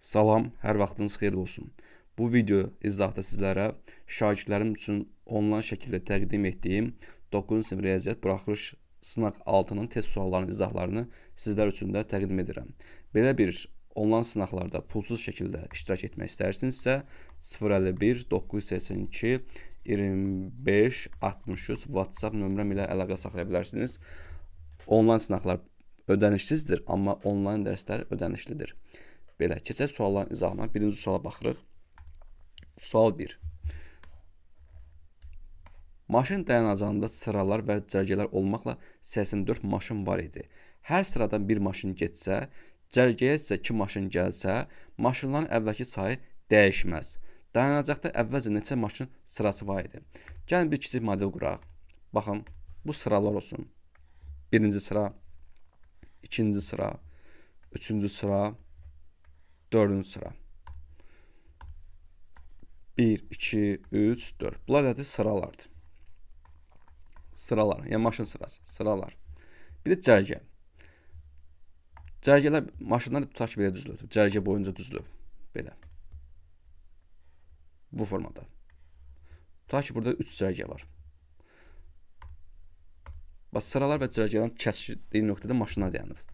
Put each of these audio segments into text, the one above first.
Salam, hər vaxtınız xeyirli olsun. Bu video izahda sizlərə şagirdlərim üçün onlayn şəkildə təqdim etdiyim 9-cu sinif riyaziyyat buraxılış sınaq 6-nın test suallarının izahlarını sizlər üçün də təqdim edirəm. Belə bir onlayn sınaqlarda pulsuz şəkildə iştirak etmək istərsinizsə 051 982 25 63 WhatsApp nömrəm ilə əlaqə saxlaya bilərsiniz. Onlayn sınaqlar ödənişsizdir, amma onlayn dərslər ödənişlidir. Belə, keçək sualların izahına. Birinci suala baxırıq. Sual 1. Maşın dayanacağında sıralar və cərgələr olmaqla 84 maşın var idi. Hər sıradan bir maşın getsə, cərgəyə isə 2 maşın gəlsə, maşınların əvvəlki sayı dəyişməz. Dayanacaqda əvvəlcə neçə maşın sırası var idi? Gəlin bir kiçik model quraq. Baxın, bu sıralar olsun. Birinci sıra, ikinci sıra, üçüncü sıra, dördüncü sıra. 1, 2, 3, 4. Bunlar nədir? Sıralardır. Sıralar, yəni maşın sırası, sıralar. Bir də cərgə. Cərgələr, maşınlar tutaq ki, belə düzülür. Cərgə boyunca düzülür. Belə. Bu formada. Tutaq ki, burada 3 cərgə var. Bax, sıralar və cərgələrin kəsişdiyi nöqtədə maşınlar dayanır.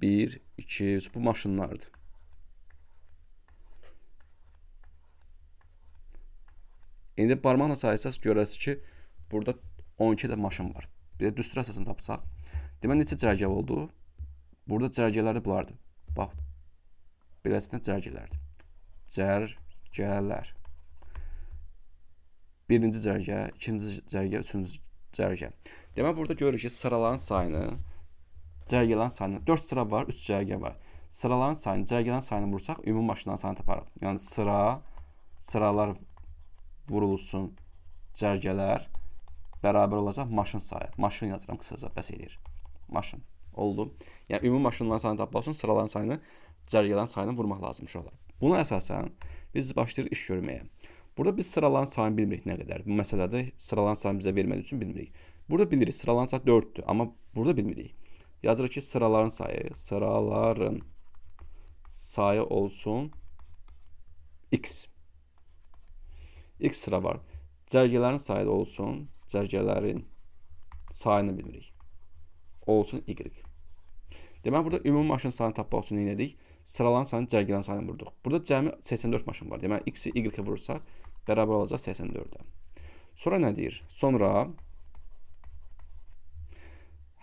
1, 2, 3. Bu maşınlardır. İndi barmaqla saysaq görərsiniz ki, burada 12 də maşın var. Bir də düstur əsasını tapsaq. Deməli, neçə cərgə oldu? Burada cərgələr də bunlardır. Bax, beləsinə cərgələrdir. Cərgələr. Birinci cərgə, ikinci cərgə, üçüncü cərgə. Deməli, burada görürük ki, sıraların sayını, cərgələrin sayını, 4 sıra var, 3 cərgə var. Sıraların sayını, cərgələrin sayını vursaq, ümumi maşınların sayını taparıq. Yəni, sıralar vurulsun cərgələr bərabər olacaq maşın sayı. Maşın yazıram qısaca, bəs eləyir. Maşın. Oldu. Yəni, ümumi maşınların sayını tapmaq üçün sıraların sayını, cərgələrin sayını vurmaq lazım uşaqlar. Buna əsasən biz başlayırıq iş görməyə. Burada biz sıraların sayını bilmirik nə qədər. Bu məsələdə sıraların sayını bizə vermədiyi üçün bilmirik. Burada bilirik, sıraların sayı 4-dür, amma burada bilmirik. Yazırıq ki, sıraların sayı, sıraların sayı olsun x. X sıra var. Cərgələrin sayı da olsun. Cərgələrin sayını bilmirik. Olsun Y. Deməli, burada ümumi maşın sayını tapmaq üçün nə edik? Sıraların sayını cərgələrin sayını vurduq. Burada cəmi 84 maşın var. Deməli, X-i Y-ə vurursaq, bərabər olacaq 84-ə. Sonra nə deyir? Sonra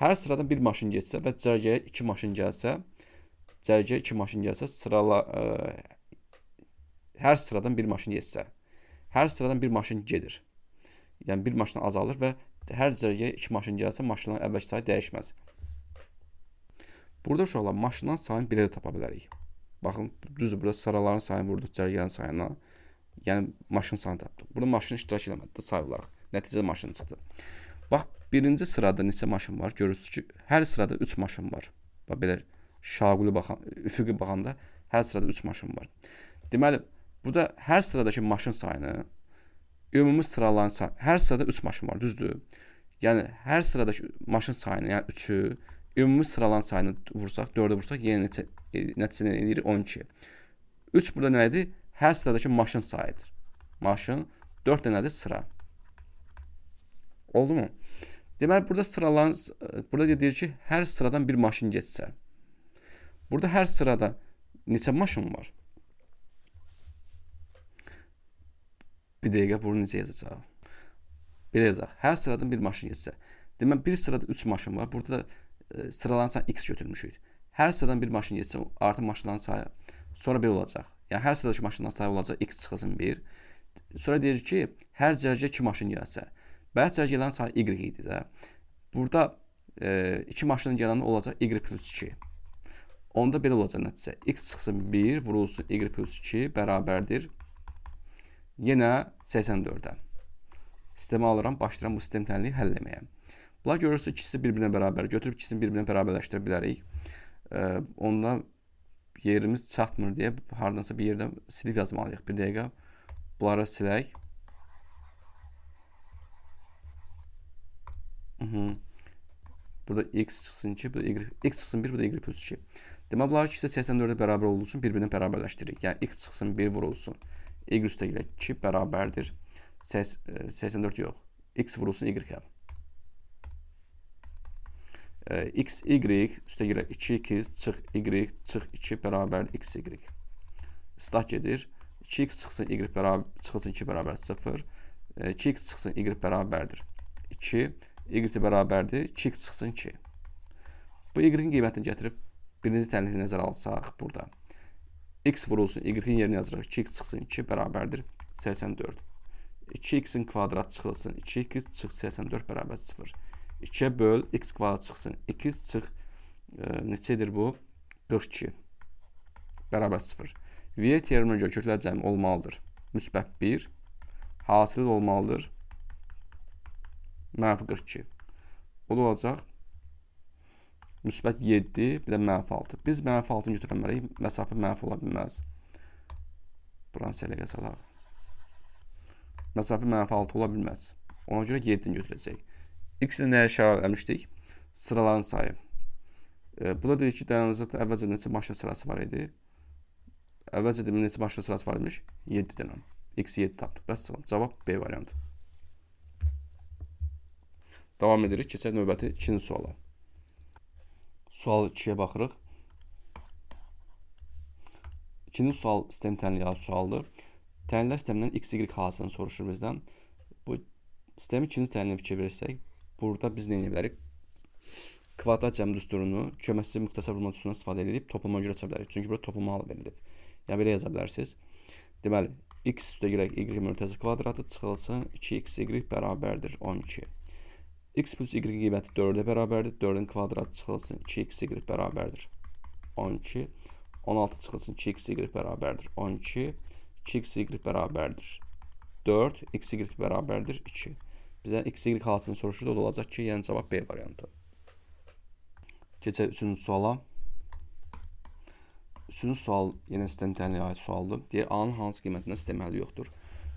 hər sıradan bir maşın getsə və cərgəyə 2 maşın gəlsə, cərgəyə 2 maşın gəlsə, hər sıradan bir maşın getsə, hər sıradan bir maşın gedir. Yəni, bir maşın azalır və hər cərgəyə 2 maşın gəlsə, maşınların əvvəlki sayı dəyişməz. Burada uşaqlar, maşınların sayını belə də tapa bilərik. Baxın, düzdür, burada sıraların sayını vurduq cərgələrin sayına. Yəni, maşın sayını tapdıq. Burada maşın iştirak eləmədi də say olaraq. Nəticədə maşın çıxdı. Bax, birinci sırada neçə maşın var? Görürsünüz ki, hər sırada 3 maşın var. Bax, belə şaquli baxan, üfüqi baxanda hər sırada 3 maşın var. Deməli, burada hər sıradakı maşın sayını, ümumi sıraların sayını, hər sırada 3 maşın var, düzdür? Yəni, hər sıradakı maşın sayını, yəni 3-ü, ümumi sıraların sayını vursaq, 4-ə vursaq, yenə nəticə nə eləyir? 12. 3 burada nə idi? Hər sıradakı maşın sayıdır. Maşın, 4 də nədir? Sıra. Oldu mu? Deməli, burada sıraların, burada deyir ki, hər sıradan bir maşın getsə. Burada hər sırada neçə maşın var? Bir dəqiqə, bunu necə yazacaq? Belə yazacaq. Hər sıradan bir maşın getsə. Deməli, bir sırada 3 maşın var. Burada da sıraların sayını x götürmüşük. Hər sıradan bir maşın getsə, artıq maşınların sayı sonra 1 olacaq. Yəni, hər sıradakı maşınların sayı olacaq, x çıxılsın 1. Sonra deyir ki, hər cərgəyə 2 maşın gəlsə. Bəzi cərgələrin sayı y idi də. Burada 2 maşının gələndə olacaq y plus 2. Onda belə olacaq nəticə. X çıxsın 1, vurulsun y plus 2 bərabərdir. Yenə 84-ə. Sistemi alıram, başlayıram bu sistem tənliyi həll eləməyə. Bunlar görürsünüz, ikisi bir-birinə bərabər. Götürüb ikisini bir-birinə bərabərləşdirə bilərik. Onda yerimiz çatmır deyə hardansa bir yerdən silib yazmalıyıq. Bir dəqiqə bunları silək. Burada x çıxsın 2, burada y, x çıxsın 1, burada y plus 2. Demək, bunlar ikisi də 84-ə bərabər olduğu üçün bir-birinə bərabərləşdiririk. Yəni, x çıxsın 1 vurulsun. Y üstə gələk 2 bərabərdir. 84 yox. X vurulsun Y-ə. X, Y üstə gələk 2x çıx Y çıx 2 bərabərdir X, Y. İslah gedir. 2x çıxsın Y bərabər, çıxılsın 2 bərabər 0. 2x çıxsın Y bərabərdir 2. Y də bərabərdir 2x çıxsın 2. Bu Y-in qiymətini gətirib birinci tənliyi nəzərə alsaq burada. X vurulsun Y-in yerinə yazırıq. 2x çıxsın 2 bərabərdir 84. 2x-in kvadrat çıxılsın 2x çıx 84 bərabər 0. 2-yə böl x kvadrat çıxsın 2x çıx neçə edir bu? 42 bərabər 0. V teoreminə görə köklər cəmi olmalıdır. Müsbət 1, hasili olmalıdır. Mənfi 42. O da olacaq müsbət 7, bir də mənfi 6. Biz mənfi 6-nı götürəməliyik. Məsafə mənfi ola bilməz. Buranı səliqə salaq. Məsafə mənfi 6 ola bilməz. Ona görə 7-ni götürəcək. X-i nəyə işarə eləmişdik? Sıraların sayı. Bu da deyir ki, dayanacaqda əvvəlcə neçə maşın sırası var idi? Əvvəlcə demək neçə maşın sırası var imiş? 7 dənə. X-i 7 tapdıq. Vəssalam. Cavab B variantı. Davam edirik. Keçək növbəti ikinci suala. Sual 2-yə baxırıq. İkinci sual sistem tənliyi sualdır. Tənlilər sistemindən X, Y hasilini soruşur bizdən. Bu sistemi ikinci tənliyə fikir verirsək, burada biz nə edə bilərik? Kvadrat cəmi düsturunu köməkçi müxtəsər vurma düsturundan istifadə edib toplama görə aça bilərik. Çünki burada toplama halı verilib. Yəni belə yaza bilərsiniz. Deməli, x üstə gələk y mürtəzi kvadratı çıxılsın 2xy bərabərdir 12. X plus y qiyməti 4-ə bərabərdir. 4-ün kvadratı çıxılsın 2xy bərabərdir 12. 16 çıxılsın 2xy bərabərdir 12. 2xy bərabərdir 4. Xy bərabərdir 2. Bizə xy hasilini soruşur da, o da olacaq ki, yəni cavab B variantı. Keçək üçüncü suala. Üçüncü sual yenə sistem tənliyə aid sualdır. Deyir, A-nın hansı qiymətindən sistem həlli yoxdur?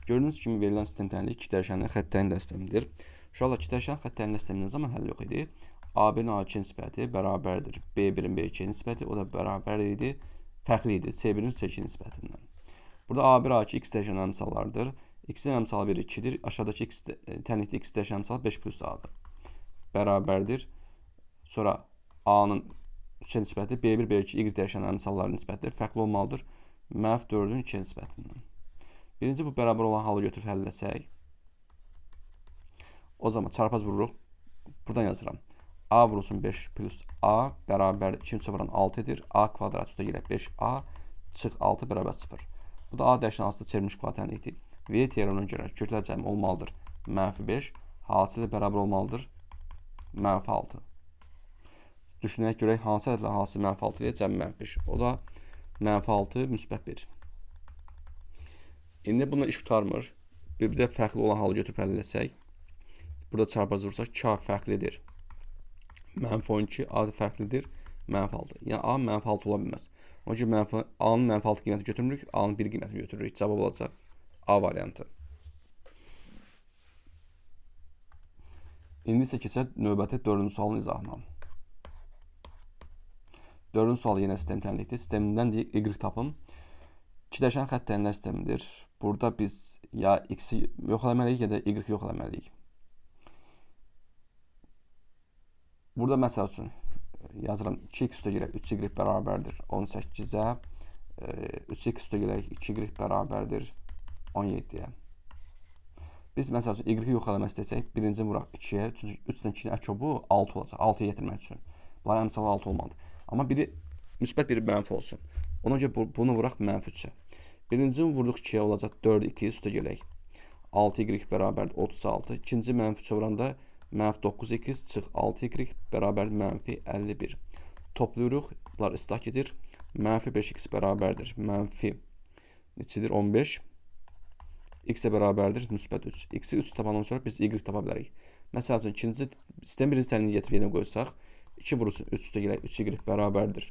Gördüyünüz kimi verilən sistem tənliyi iki dəyişənli xətt təyinlər sistemidir. Uşaqlar, iki dəyişənli xətt təyinlər sistemi nə zaman həlli yox idi? A1-in A2 nisbəti bərabərdir B1-in B2 nisbəti, o da bərabər idi, fərqli idi C1-in C2 nisbətindən. Burada A1, A2 x dəyişənli əmsallardır. X-in əmsalı 1, 2-dir. Aşağıdakı x tənlikdə x dəyişənli əmsalı 5 plus A-dır. Bərabərdir. Sonra A-nın 3-ə nisbəti B1, B2, Y dəyişən əmsalların nisbətidir. Fərqli olmalıdır. Mənfi 4-ün 2-ə nisbətindən. Birinci bu bərabər olan halı götürüb həll eləsək. O zaman çarpaz vururuq. Buradan yazıram. A vurulsun 5 plus A bərabər 2-ni 3-ə vuran 6 edir. A kvadrat üstə gələk 5A çıx 6 bərabər 0. Bu da A dəyişən hansısa çevrilmiş kvadrat. V teoreminə görə köklər cəmi olmalıdır. Mənfi 5, hasili bərabər olmalıdır. Mənfi 6. Düşünək görək hansı ədədlə hasil mənfi 6 deyə cəmi mənfi 5. O da mənfi 6 müsbət 1. İndi bununla iş qurtarmır. Bir-bizə fərqli olan halı götürüb həll eləsək. Burada çarpaz vursaq K fərqlidir. Mənfi 12, A fərqlidir. Mənfi 6. Yəni A mənfi 6 ola bilməz. Ona görə A-nın mənfi 6 qiyməti götürmürük, A-nın 1 qiymətini götürürük. Cavab olacaq A variantı. İndi isə keçək növbəti 4-cü sualın izahına. 4-cü sual yenə sistem tənlikdir. Sistemindən deyik Y tapın. İki dəyişən xətt təyinlər sistemidir. Burada biz ya X-i yox eləməliyik, ya da Y-i yox eləməliyik. Burada məsəl üçün yazıram 2x üstə gələk 3y bərabərdir 18-ə, 3x üstə gələk 2y bərabərdir 17-yə. Biz məsəl üçün y-i yox eləmək istəsək, birincini vuraq 2-yə, çünki 3-dən 2-nin əkobu 6 olacaq, 6-ya gətirmək üçün. Bunların əmsalı 6 olmalıdır. Amma biri müsbət, biri mənfi olsun. Ona görə bunu vuraq mənfi 3-ə. Birincini vurduq 2-yə olacaq 4-2 üstə gələk. 6y bərabərdir 36. İkinci mənfi 3-ə vuranda mənfi 9x çıx 6y bərabərdir mənfi 51. Toplayırıq. Bunlar islah gedir. Mənfi 5x bərabərdir. Mənfi neçədir? 15. X-ə bərabərdir müsbət 3. X-i 3 tapandan sonra biz y tapa bilərik. Məsəl üçün, ikinci sistem birinci tənliyi getirib yerinə qoysaq, 2 vurulsun 3 üstə gələk 3y bərabərdir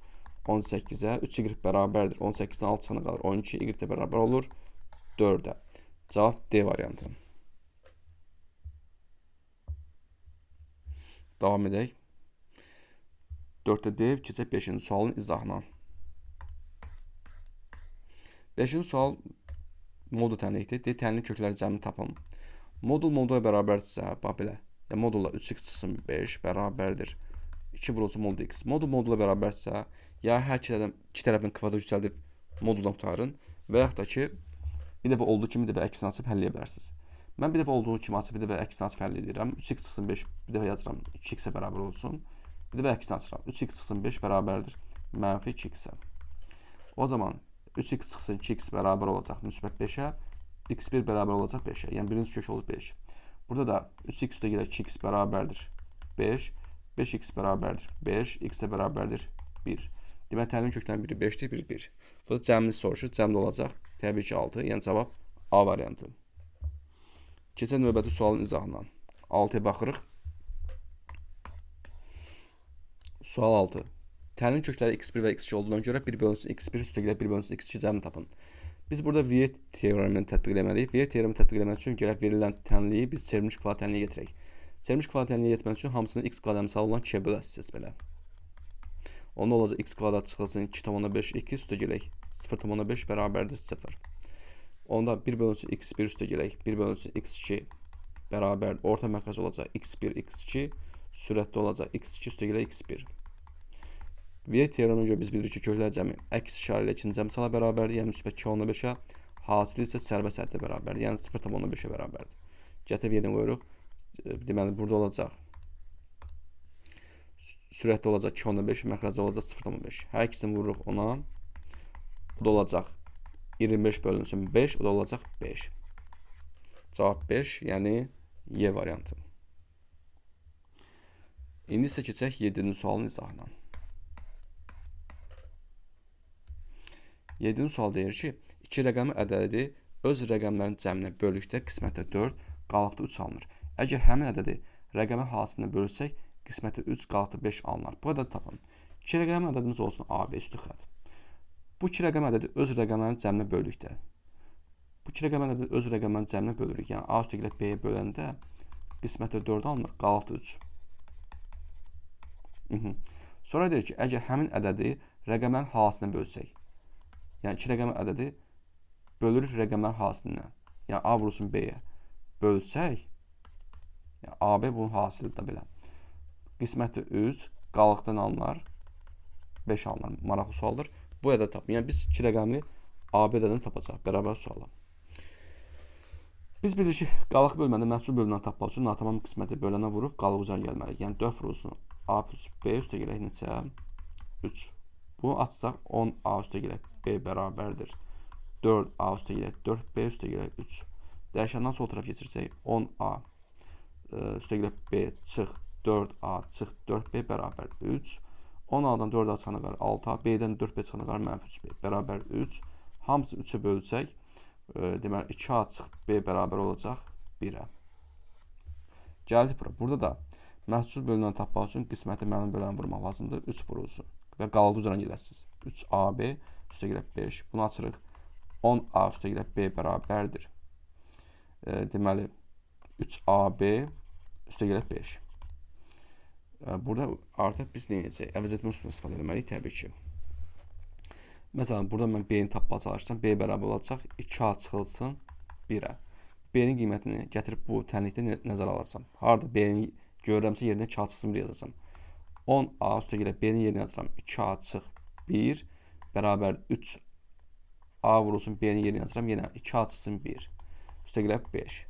18-ə, 3y bərabərdir 18-dən 6 çıxana qalır 12, y də bərabər olur 4-ə. Cavab D variantı. Davam edək. 4-də D, keçək 5-ci sualın izahına. 5-ci sual modul tənlikdir. Deyir, tənlik kökləri cəmini tapın. Modul modula bərabərdirsə, bax belə. Yəni, modulla 3x çıxsın 5 bərabərdir. 2 vurulsun modul x. Modul modula bərabərsə, ya hər iki tərəfin kvadrat yüksəldib moduldan qurtarın və yaxud da ki, bir dəfə olduğu kimi bir dəfə əksini açıb həll edə bilərsiniz. Mən bir dəfə olduğu kimi açıb, bir dəfə əksini açıb həll edirəm. 3x çıxsın 5, bir dəfə yazıram 2x-ə bərabər olsun. Bir dəfə əksini açıram. 3x çıxsın 5 bərabərdir mənfi 2x-ə. O zaman 3x çıxsın 2x bərabər olacaq müsbət 5-ə, x1 bərabər olacaq 5-ə. Yəni birinci kök olur 5. Burada da 3x üstə gələk 2x bərabərdir 5, 5x bərabərdir 5, x də bərabərdir 1. Deməli, təlim köklərin biri 5-dir, biri 1. Burada cəmini soruşur, cəm də olacaq təbii ki 6, yəni cavab A variantı. Keçək növbəti sualın izahına. 6-ya baxırıq. Sual 6. Təlim kökləri x1 və x2 olduğuna görə 1 bölünsün x1 üstə gələ 1 bölünsün x2 cəmini tapın. Biz burada Viet teoremini tətbiq eləməliyik. Viet teoremini tətbiq eləmək üçün gərək verilən tənliyi biz çevrilmiş kvadrat tənliyə getirək. Çevrilmiş kvadrat tənliyə getmək üçün hamısını x kvadrat əmsalı olan 2-yə böləsiniz belə. Onda olacaq x kvadrat çıxılsın 2,5 2 üstə gələk 0,5 bərabərdir 0. Onda 1 bölünsün x1 üstə gələk 1 bölünsün x2 bərabər orta mərkəz olacaq x1 x2 sürətli olacaq x2 üstə gələk x1. Viet teoreminə görə biz bilirik ki, köklər cəmi əks işarə ilə ikinci əmsala bərabərdir, yəni müsbət 2,5-ə, hasili isə sərbəst həddə bərabərdir, yəni 0,5-ə bərabərdir. Gətirib yerinə qoyuruq. Deməli, burada olacaq sürətli olacaq 2,5, məxrəcə olacaq 0,5. Hər ikisini vururuq ona. Bu da olacaq 25 bölünsün 5, o da olacaq 5. Cavab 5, yəni Y variantı. İndi isə keçək 7-ci sualın izahına. 7-ci sual deyir ki, iki rəqəmi ədədi öz rəqəmlərin cəminə bölükdə qismətdə 4, qalıqda 3 alınır. Əgər həmin ədədi rəqəmi hasilinə bölsək, qismətdə 3, qalıqda 5 alınır. Bu ədədi tapın. İki rəqəmi ədədimiz olsun A, B üstü xətt. Bu iki rəqəmi ədədi öz rəqəmlərin cəminə bölükdə. Bu iki rəqəmi ədədi öz rəqəmlərin cəminə bölürük. Yəni A üstə gəlib B-yə böləndə qismətdə 4 alınır, qalıqda 3. Sonra deyir ki, əgər həmin ədədi rəqəmlərin hasilinə bölsək, yəni iki rəqəmi ədədi bölürük rəqəmlər hasilinə. Yəni A vurulsun B-yə. Bölsək, yəni AB bunun hasilidir də belə. Qismətdə 3, qalıqdan alınlar 5 alınlar. Maraqlı sualdır. Bu ədədi tapın. Yəni biz iki rəqəmli AB ədədini tapacaq. Bərabər suala. Biz bilirik ki, qalıq bölməndə məhsul bölümünü tapmaq üçün natamam qisməti bölənə vurub qalıq üzərinə gəlməliyik. Yəni 4 vurulsun A plus B üstə gələk neçə? 3. Bunu açsaq 10A üstə gələk B bərabərdir. 4A üstə gələk 4B üstə gələk 3. Dəyişəndən sol tərəf keçirsək 10A üstə gələk B çıx 4A çıx 4B bərabər 3. 10A-dan 4A çıxana qədər 6A, B-dən 4B çıxana qədər mənfi 3B bərabər 3. Hamısını 3-ə bölsək, deməli 2A çıx B bərabər olacaq 1-ə. Gəldik bura. Burada da məhsul bölünəni tapmaq üçün qisməti məlum böləni vurmaq lazımdır. 3 vurulsun və qalıqlı üzərinə gələsiniz. 3AB üstə gələk 5. Bunu açırıq. 10A üstə gələk B bərabərdir. Deməli 3AB üstə gələk 5. Burada artıq biz nə edəcəyik? Əvəz etmə üsulundan istifadə etməliyik təbii ki. Məsələn, burada mən B-ni tapmağa çalışsam, B bərabər olacaq 2A çıxılsın 1-ə. B-nin qiymətini gətirib bu tənlikdə nəzərə alırsam. Harada B-ni görürəmsə, yerinə 2A çıxsın 1 yazacağam. 10A üstə gələk B-nin yerinə yazıram. 2A çıx 1 bərabər 3A vurulsun B-nin yerinə yazıram. Yenə 2A çıxsın 1. Üstə gələk 5.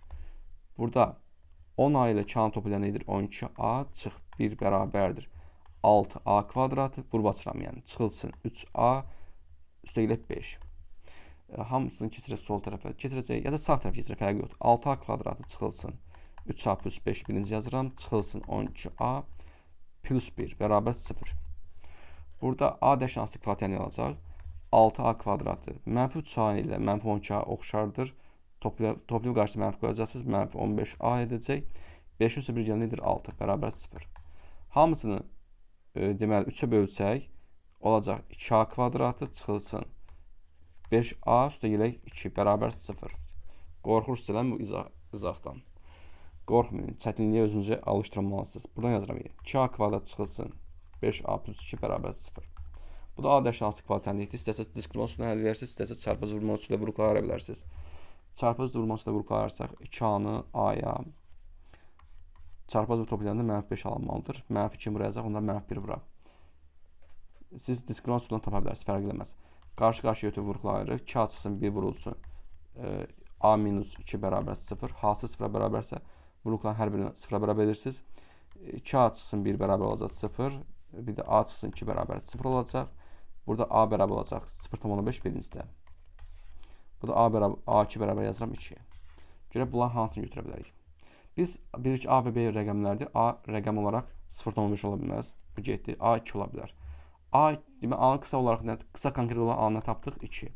Burada 10A ilə 2A-nı toplayan edir? 12A çıx 1 bərabərdir. 6A kvadratı vurub açıram, yəni çıxılsın 3A üstə gələk 5. Hamısını keçirək sol tərəfə, keçirəcək ya da sağ tərəfə keçirək, fərqi yoxdur. 6A kvadratı çıxılsın 3A plus 5 birinci yazıram, çıxılsın 12A plus 1 bərabər 0. Burada A dəyişən asılı kvadrat alacaq. 6A kvadratı mənfi 3A ilə mənfi 12A oxşardır. Toplayıb qarşısı mənfi qoyacaqsınız. Mənfi 15A edəcək. 5-in üstə 1 gələn edir 6 bərabər 0. Hamısını deməli 3-ə bölsək olacaq 2A kvadratı çıxılsın 5A üstə gələk 2 bərabər 0. Qorxursunuz elə bu izahdan. Qorxmayın, çətinliyə özünüzə alışdırmalısınız. Buradan yazıram 2A kvadrat çıxılsın 5A plus 2 bərabər 0. Bu da adi hansı kvadrat tənlikdir. İstəsəz diskriminant üsulunu həll edərsiniz, istəsəz çarpaz vurma üsulu ilə vuruqlar ayıra bilərsiniz. Çarpaz vurma üsulu ilə vuruqlar ayırsaq 2A-nı A-ya çarpaz vur toplayanda mənfi 5 alınmalıdır. Mənfi 2 bura yazacaq, onda mənfi 1 bura. Siz diskriminant üsulundan tapa bilərsiniz, fərq eləməz. Qarşı-qarşıya götürüb vuruqlar ayırırıq. 2 A çıxsın, 1 vurulsun. A minus 2 bərabər 0. Hansı 0-a bərabərsə vuruqların hər birini 0-a bərabər edirsiniz. 2 A çıxsın 1 bərabər olacaq 0. Bir də A çıxsın 2 bərabər 0 olacaq. Burada A bərabər olacaq 0,5 birincidə. Burada A bərabər, A2 bərabər yazıram 2. Görə bunların hansını götürə bilərik? Biz bilirik ki, A və B rəqəmlərdir. A rəqəm olaraq 0,5 ola bilməz. Bu getdi. A2 ola bilər. A, demək, A-nı qısa olaraq nə, qısa konkret olaraq A-nı tapdıq 2.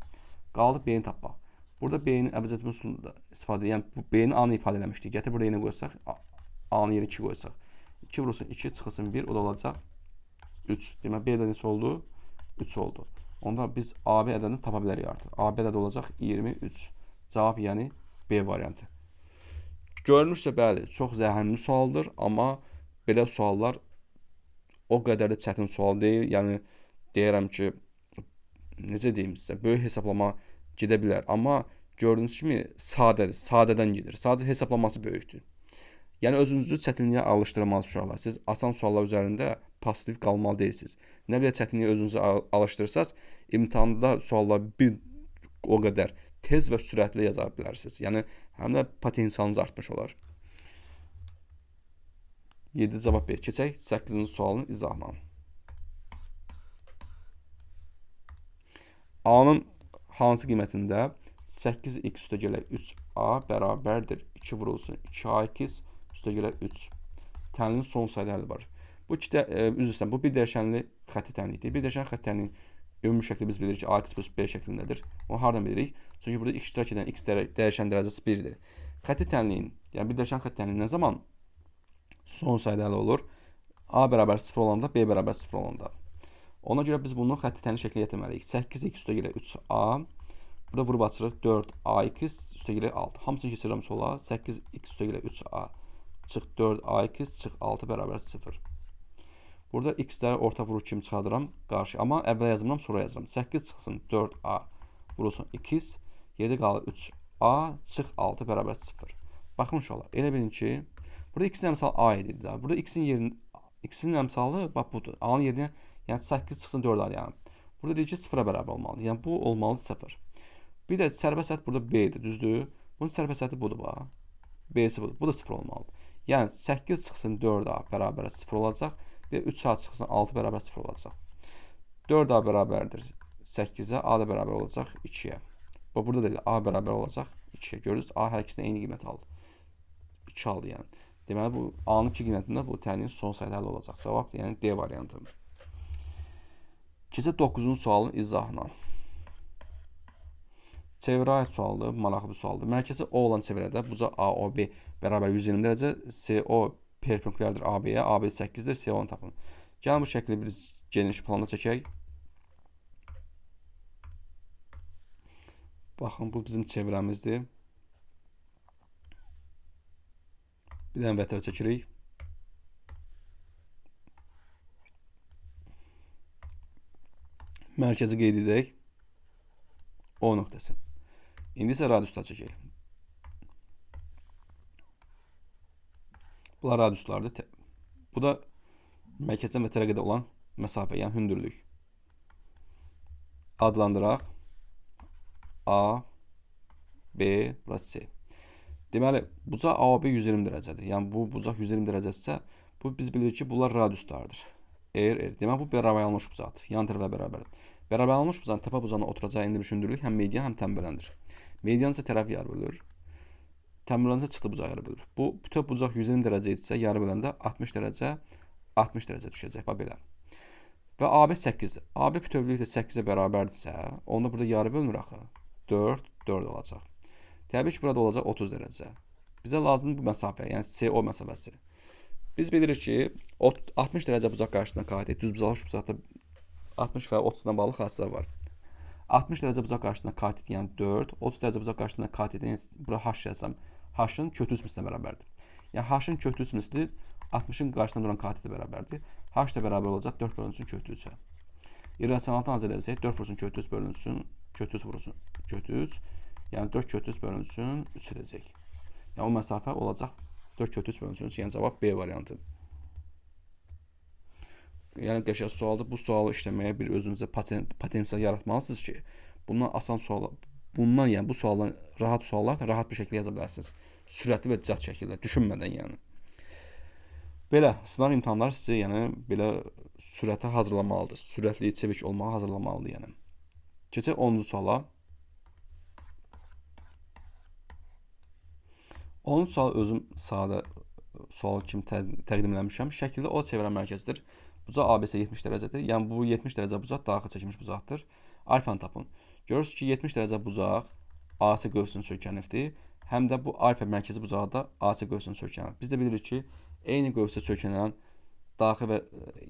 Qaldı B-ni tapmaq. Burada B-nin əvəz etmə üsulunda istifadə, yəni bu B-ni A-nı ifadə eləmişdik. Gətir burada yerinə qoysaq, A-nı yerinə 2 qoysaq. 2 vurulsun 2 çıxılsın 1, o da olacaq 3. Demək B də neçə oldu? 3 oldu. Onda biz AB ədədini tapa bilərik artıq. AB ədədi olacaq 23. Cavab yəni B variantı. Görünürsə bəli, çox zəhmli sualdır, amma belə suallar o qədər də çətin sual deyil. Yəni deyirəm ki, necə deyim sizə, böyük hesablama gedə bilər. Amma gördüyünüz kimi sadədir, sadədən gedir. Sadəcə hesablaması böyükdür. Yəni özünüzü çətinliyə alışdırmalısınız uşaqlar. Siz asan suallar üzərində pasiv qalmalı deyilsiniz. Nə qədər çətinliyə özünüzü alışdırsaz, imtahanda suallar bir o qədər tez və sürətli yaza bilərsiniz. Yəni həm də potensialınız artmış olar. 7 cavab B. Keçək 8-ci sualın izahına. A-nın hansı qiymətində 8x üstəgələ 3a bərabərdir 2 vurulsun 2ax üstəgələ 3. Tənliyin son sayda həlli var. Bu iki də, üzr istəyirəm, bu bir dəyişənli xətti tənlikdir. Bir dəyişənli xətti tənliyin ümumi şəkli biz bilirik ki, ax plus b şəklindədir. Onu hardan bilirik? Çünki burada iştirak edən x dəyişən dərəcəsi 1-dir. Xətti tənliyin, yəni bir dəyişən xətti tənliyin nə zaman son sayda həll olur? A bərabər 0 olanda, B bərabər 0 olanda. Ona görə biz bunu xətti tənlik şəklinə yetirməliyik. 8x üstəgələ 3a, burada vurub açırıq 4ax üstəgələ 6. Hamısını keçirirəm sola. 8x üstəgələ 3a çıx 4ax çıx 6 bərabər 0. Burada x-ləri orta vuruq kimi çıxardıram qarşı. Amma əvvəl yazmıram, sonra yazıram. 8 çıxsın 4a vurulsun x, yerdə qalır 3a çıx 6 bərabər 0. Baxın uşaqlar, elə bilin ki, burada x-in əmsalı a idi də. Burada x-in yerini, x-in əmsalı bax budur. A-nın yerinə yəni 8 çıxsın 4a yəni. Burada deyir ki, 0-a bərabər olmalıdır. Yəni bu olmalıdır 0. Bir də sərbəst hədd burada B-dir, düzdür? Bunun sərbəst həddi budur bax. B-si budur. Bu da 0 olmalıdır. Yəni 8 çıxsın 4a bərabər 0 olacaq. Bir 3a çıxsın 6 bərabər 0 olacaq. 4a bərabərdir 8-ə, a da bərabər olacaq 2-yə. Bax burada da elə a bərabər olacaq 2-yə. Görürsünüz, a hər ikisinin eyni qiymət aldı. 2 aldı yəni. Deməli bu a-nın 2 qiymətində bu tənliyin son sayda həll olacaq. Cavab yəni D variantı. Keçək 9-cu sualın izahına. Çevrə aid sualdır, maraqlı bir sualdır. Mərkəzi O olan çevrədə bucaq AOB bərabər 120 dərəcə, CO perpendikulyardır AB-yə, AB 8-dir, CO-nu tapın. Gəlin bu şəkli biz geniş planda çəkək. Baxın, bu bizim çevrəmizdir. Bir dənə vətrə çəkirik. Mərkəzi qeyd edək. O nöqtəsi. İndi isə radiuslar çəkək. Bunlar radiuslardır. Bu da mərkəzdən vətərə qədər olan məsafə, yəni hündürlük. Adlandıraq. A, B, burası C. Deməli, bucaq AOB 120 dərəcədir. Yəni bu bucaq 120 dərəcədirsə, bu biz bilirik ki, bunlar radiuslardır. R, R. Deməli, bu bərabər alınmış bucaqdır. Yan tərəfə bərabərdir. Bərabər alınmış bucağın təpə bucağına oturacağı endirmiş hündürlük həm median, həm tənbələndir. Median isə tərəf yarı bölür. Tənbələn isə çıxdı bucaq yarı bölür. Bu bütöv bucaq 120 dərəcə idisə, yarı böləndə 60 dərəcə, 60 dərəcə düşəcək. Bax belə. Və AB 8-dir. AB bütövlüyü də 8-ə bərabərdirsə, onda burada yarı bölünür axı. 4, 4 olacaq. Təbii ki, burada olacaq 30 dərəcə. Bizə lazımdır bu məsafə, yəni CO məsafəsi. Biz bilirik ki, 60 dərəcə bucaq qarşısında katet, düz bucaqlı bucaqda 60 və 30-dan bağlı xassələr var. 60 dərəcə bucaq qarşısında katet, yəni 4, 30 dərəcə bucaq qarşısında katet, yəni bura h yazsam, h-ın kötüs mislinə bərabərdir. Yəni h-ın kötüs misli 60-ın qarşısında duran katetə bərabərdir. H da bərabər olacaq 4 bölünsün kötü 3-ə. İrrasionaldan az edəcək. 4 vursun kök 3 bölünsün. Kök 3 vursun kök 3. Yəni 4 kök 3 bölünsün 3 edəcək. Yəni o məsafə olacaq 4 kök 3 bölünsün 3. Yəni cavab B variantı. Yəni qəşəng sualdır. Bu sualı işləməyə bir özünüzə potensial yaratmalısınız ki, bundan asan sual, bundan yəni bu sualdan rahat suallar da rahat bir şəkildə yaza bilərsiniz. Sürətli və cəld şəkildə, düşünmədən yəni. Belə sınaq imtahanları sizi yəni belə sürətə hazırlamalıdır. Sürətli, çevik olmağa hazırlamalıdır yəni. Keçək 10-cu suala. 10-cu sual özüm sadə sual kimi təqdim eləmişəm. Şəkildə O çevrə mərkəzidir. Bucaq ABC 70 dərəcədir. Yəni bu 70 dərəcə bucaq daxil çəkilmiş bucaqdır. Alfanı tapın. Görürsünüz ki, 70 dərəcə bucaq AC qövsünün söykənifdir. Həm də bu alfa mərkəzi bucağı da AC qövsünün söykənifdir. Biz də bilirik ki, eyni qövsə söykənən daxil və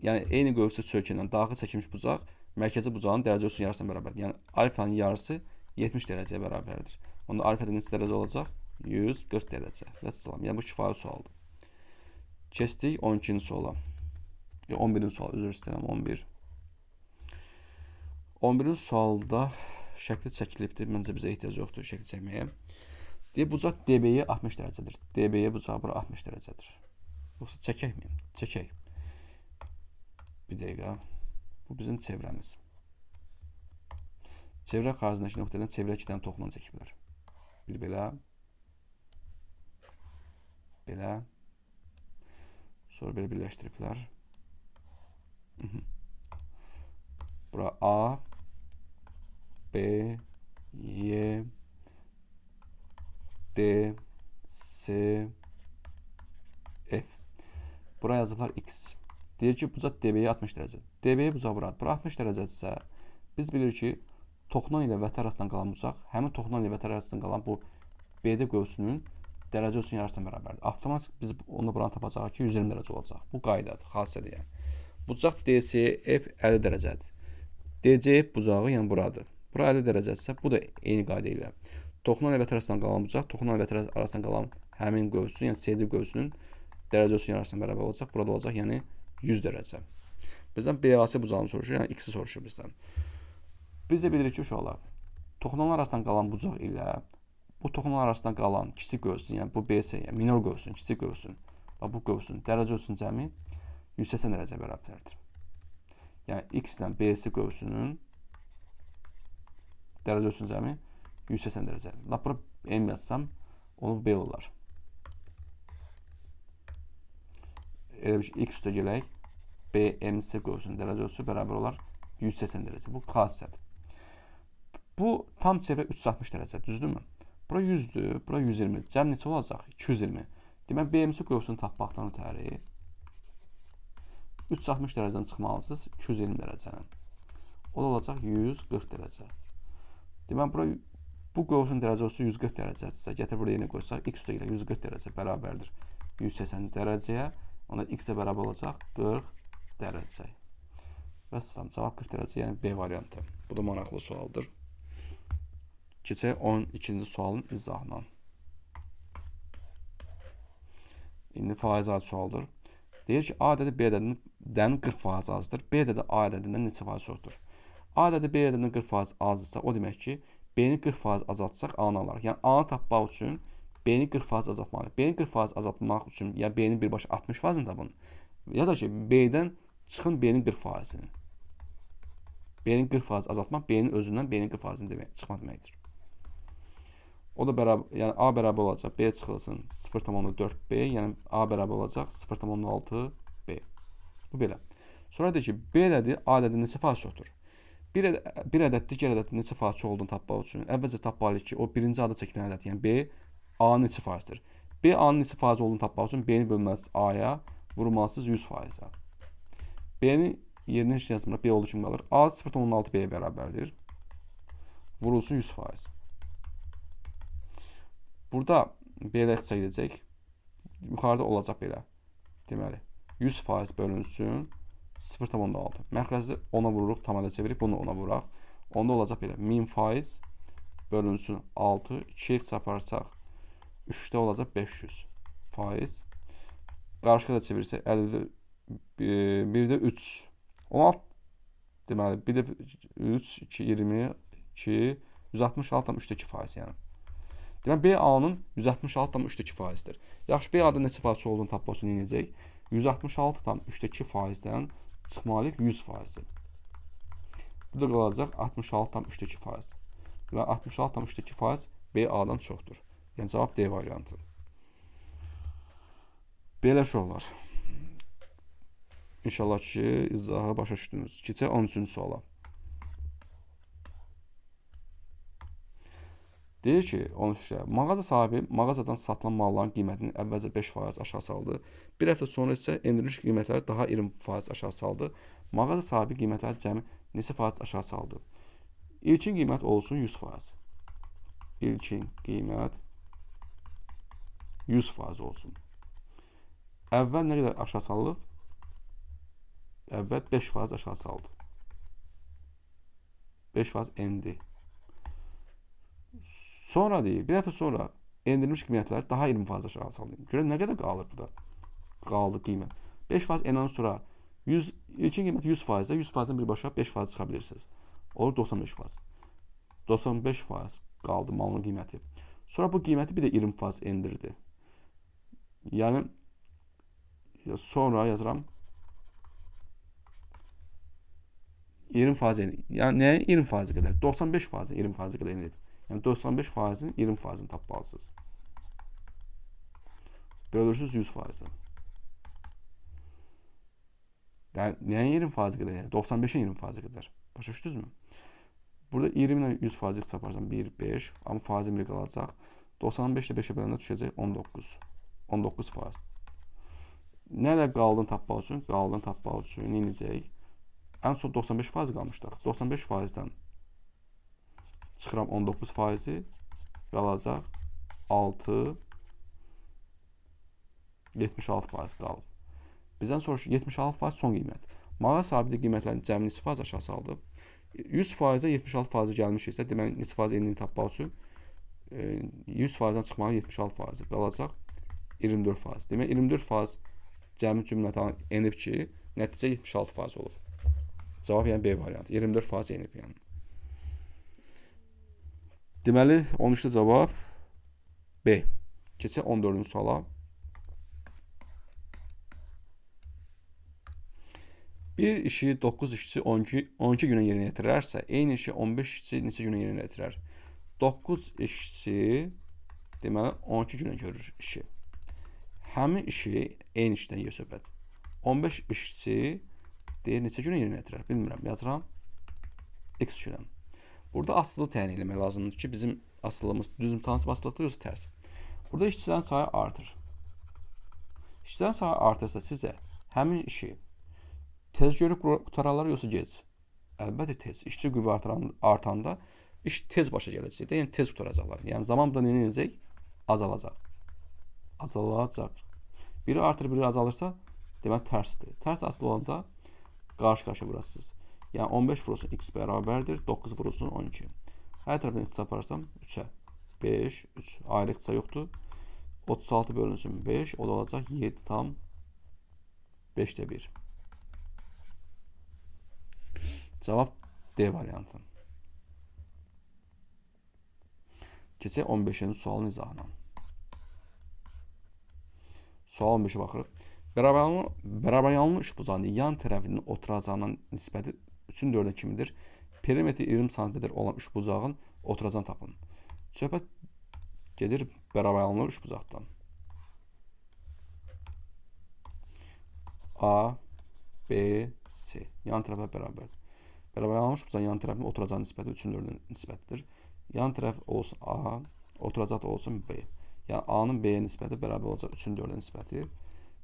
yəni eyni qövsə söykənən daxil çəkilmiş bucaq mərkəzi bucağın dərəcə ölçüsünün yarısına bərabərdir. Yəni alfanın yarısı 70 dərəcəyə bərabərdir. Onda alfada neçə dərəcə olacaq? 140 dərəcə. Vəssalam. Yəni bu kifayə sualdır. Keçdik 12-ci suala. 11-ci sual, üzr istəyirəm, 11. 11-ci sualda şəkli çəkilibdir. Məncə bizə ehtiyac yoxdur şəkli çəkməyə. Deyir, bucaq DBY 60 dərəcədir. DBY bucağı bura 60 dərəcədir. Yoxsa çəkək mi? Çəkək. Bir dəqiqə. Bu bizim çevrəmiz. Çevrə xaricindəki nöqtədən çevrə 2 dənə toxunan çəkiblər. Bir belə. Belə. Sonra belə birləşdiriblər. Bura A, B, Y, D, C, F. Bura yazıblar X. Deyir ki, bucaq DBY 60 dərəcə. DBY bucağı buradır. Bura 60 dərəcədirsə, biz bilirik ki, toxunan ilə vətər arasından qalan bucaq, həmin toxunan ilə vətər arasından qalan bu BD qövsünün dərəcə ölçüsünün yarısına bərabərdir. Avtomatik biz onu buranı tapacağıq ki, 120 dərəcə olacaq. Bu qaydadır, xassədir yəni. Bucaq DCF 50 dərəcədir. DCF bucağı yəni buradır. Bura 50 dərəcədirsə, bu da eyni qayda ilə. Toxunan ilə vətər arasından qalan bucaq, toxunan ilə vətər arasından qalan həmin qövsün, yəni CD qövsünün dərəcə ölçüsünün yarısına bərabər olacaq. Burada olacaq, yəni 100 dərəcə. Bizdən BAC bucağını soruşur, yəni X-i soruşur bizdən. Biz də bilirik ki, uşaqlar, toxunanlar arasından qalan bucaq ilə bu toxunanlar arasından qalan kiçik qövsün, yəni bu BC, yəni minor qövsün, kiçik qövsün, bu qövsün dərəcə ölçüsünün cəmi 180 dərəcə bərabərdir. Yəni X ilə BC qövsünün dərəcə ölçüsünün cəmi 180 dərəcə. Lap bura M yazsam, onu B olar. Elə bir şey, X üstə gələk, BMC qövsünün dərəcə ölçüsü bərabər olar 180 dərəcə. Bu xassədir. Bu tam çevrə 360 dərəcə, düzdürmü? Bura 100-dür, bura 120. Cəm neçə olacaq? 220. Demək, BMC qövsünü tapmaqdan ötəri 360 dərəcədən çıxmalısınız 220 dərəcənin. O da olacaq 140 dərəcə. Demək, bura, bu qövsün dərəcə ölçüsü 140 dərəcədirsə, gətir burada yenə qoysaq, x üstə ilə 140 dərəcə bərabərdir 180 dərəcəyə. Onda x-ə bərabər olacaq 40 dərəcə. Vəssalam, cavab 40 dərəcə, yəni B variantı. Bu da maraqlı sualdır. Keçək 12-ci sualın izahına. İndi faiz aid sualdır. Deyir ki, A ədədi B ədədindən 40% azdır. B ədədi A ədədindən neçə faiz çoxdur? A ədədi B ədədindən 40% azdırsa, o demək ki, B-ni 40% azaltsaq A-nı alarıq. Yəni, A-nı tapmaq üçün B-ni 40% azaltmalıyıq. B-ni 40% azaltmaq üçün, ya B-nin birbaşa 60%-ni tapın, ya da ki, B-dən çıxın B-nin 40%-ni. B-nin 40% azaltmaq, B-nin özündən B-nin 40%-ni demək, çıxmaq deməkdir. O da bərabər, yəni A bərabər olacaq, B çıxılsın 0,4B, yəni A bərabər olacaq 0,6B. Bu belə. Sonra deyir ki, B ədədi A ədədi neçə faiz çoxdur? Bir ədəd digər ədədin neçə faiz çox olduğunu tapmaq üçün əvvəlcə tapmalıyıq ki, o birinci adı çəkilən ədəd, yəni B A-nın neçə faizdir? B A-nın neçə faiz olduğunu tapmaq üçün B-ni bölməlisiniz A-ya, vurmalısınız 100%-ə. B-nin yerinə heç yazmırıq, B olduğu kimi qalır. A 0,6B-yə bərabərdir. Vurulsun 100%. Burada B-lə ixtisar edəcək. Yuxarıda olacaq belə. Deməli, 100% bölünsün 0,6. Məxrəzi 10-a vururuq, tam ədəd çevirib, bunu 10-a vuraq. Onda olacaq belə 1000% bölünsün 6. 2-yə ixtisar aparsaq 3-də olacaq 500%. Qarışqa da çevirsək 50-də 1-də 3. 16 Deməli, bir də 3, 2, 22, 166,2% yəni. Deməli, BA-nın 166,2%-dir. Yaxşı, BA-da neçə faiz olduğunu tapmaq üçün nə edəcək? 166,2%-dən çıxmalıyıq 100%. Bu da qalacaq 66,2%. Deməli, 66,2% BA-dan çoxdur. Yəni, cavab D variantı. Belə uşaqlar. İnşallah ki, izahı başa düşdünüz. Keçək 13-cü suala. Deyir ki, 13-də, mağaza sahibi mağazadan satılan malların qiymətini əvvəlcə 5% aşağı saldı. Bir həftə sonra isə endirilmiş qiymətləri daha 20% aşağı saldı. Mağaza sahibi qiymətləri cəmi neçə faiz aşağı saldı? İlkin qiymət olsun 100%. İlkin qiymət 100% olsun. Əvvəl nə qədər aşağı salıb? Əvvəl 5% aşağı saldı. 5% endi. Sonra deyir, bir həftə sonra endirilmiş qiymətləri daha 20% aşağı saldı. Görək nə qədər qalır burada? Qaldı qiymət. 5% enəndən sonra 100, ilkin qiymət 100%-də 100%-dən birbaşa 5% çıxa bilirsiniz. Olur 95%. 95% qaldı malın qiyməti. Sonra bu qiyməti bir də 20% endirdi. Yəni sonra yazıram 20% endirdi. Yəni nəyin 20% qədər? 95%-in 20% qədər endirdi. Yəni 95%-in 20%-ni tapmalısınız. Bölürsünüz 100%-ə. Yəni nəyin 20% qədər? 95-in 20% qədər. Başa düşdünüzmü? Burada 20 ilə 100% hesablarsam 1, 5, amma faizin biri qalacaq. 95 ilə 5-ə böləndə düşəcək 19. 19%. Nə qədər qaldığını tapmaq üçün? Qaldığını tapmaq üçün nə edəcəyik? Ən son 95% qalmışdıq. 95%-dən çıxıram 19%-i, qalacaq 6, 76% qalıb. Bizdən soruşur 76% son qiymət. Mağaza sahibi də qiymətlərin cəmi neçə faiz aşağı saldı? 100%-ə 76% gəlmişiksə, deməli neçə faiz endiyini tapmaq üçün 100%-dən çıxmalı 76% qalacaq 24%. Demək 24% cəmi cümlətən enib ki, nəticə 76% olub. Cavab yəni B variantı. 24% enib yəni. Deməli 13-də cavab B. Keçək 14-cü suala. Bir işi 9 işçi 12 günə yerinə yetirərsə, eyni işi 15 işçi neçə günə yerinə yetirər? 9 işçi deməli 12 günə görür işi. Həmin işi eyni işdən yer söhbət. 15 işçi deyir neçə günə yerinə yetirər? Bilmirəm. Yazıram x günə. Burada asılılığı təyin eləmək lazımdır ki, bizim asılılığımız düz mütənasib asılılıqdır yoxsa tərs. Burada işçilərin sayı artır. İşçilərin sayı artırsa sizə həmin işi tez görüb qutararlar yoxsa gec? Əlbəttə tez. İşçi qüvvə artanda iş tez başa gələcək. Yəni tez qutaracaqlar. Yəni zaman burada nə edəcək? Azalacaq. Azalacaq. Biri artır, biri azalırsa deməli tərsdir. Tərs asılı olanda qarşı-qarşıya vurasınız. Yəni 15 vurulsun x bərabərdir, 9 vurulsun 12. Hər tərəfdən ixtisar aparsam 3-ə. 5, 3 ayrı ixtisar yoxdur. 36 bölünsün 5, o da olacaq 7,5 1. Cavab D variantı. Keçək 15-ci sualın izahına. Sual 15-ə baxırıq. Bərabəryanlı üçbucağın yan tərəfinin oturacağından nisbəti 3-ün 4-ə kimidir? Perimetri 20 sm olan üçbucağın oturacağını tapın. Söhbət gedir bərabəryanlı üçbucaqdan. A, B, C. Yan tərəflər bərabər. Bərabəryanlı üçbucağın yan tərəfinin oturacağının nisbəti 3-ün 4-ün nisbətidir. Yan tərəf olsun A, oturacaq da olsun B. Yəni A-nın B-yə nisbəti bərabər olacaq 3-ün 4-ə nisbəti.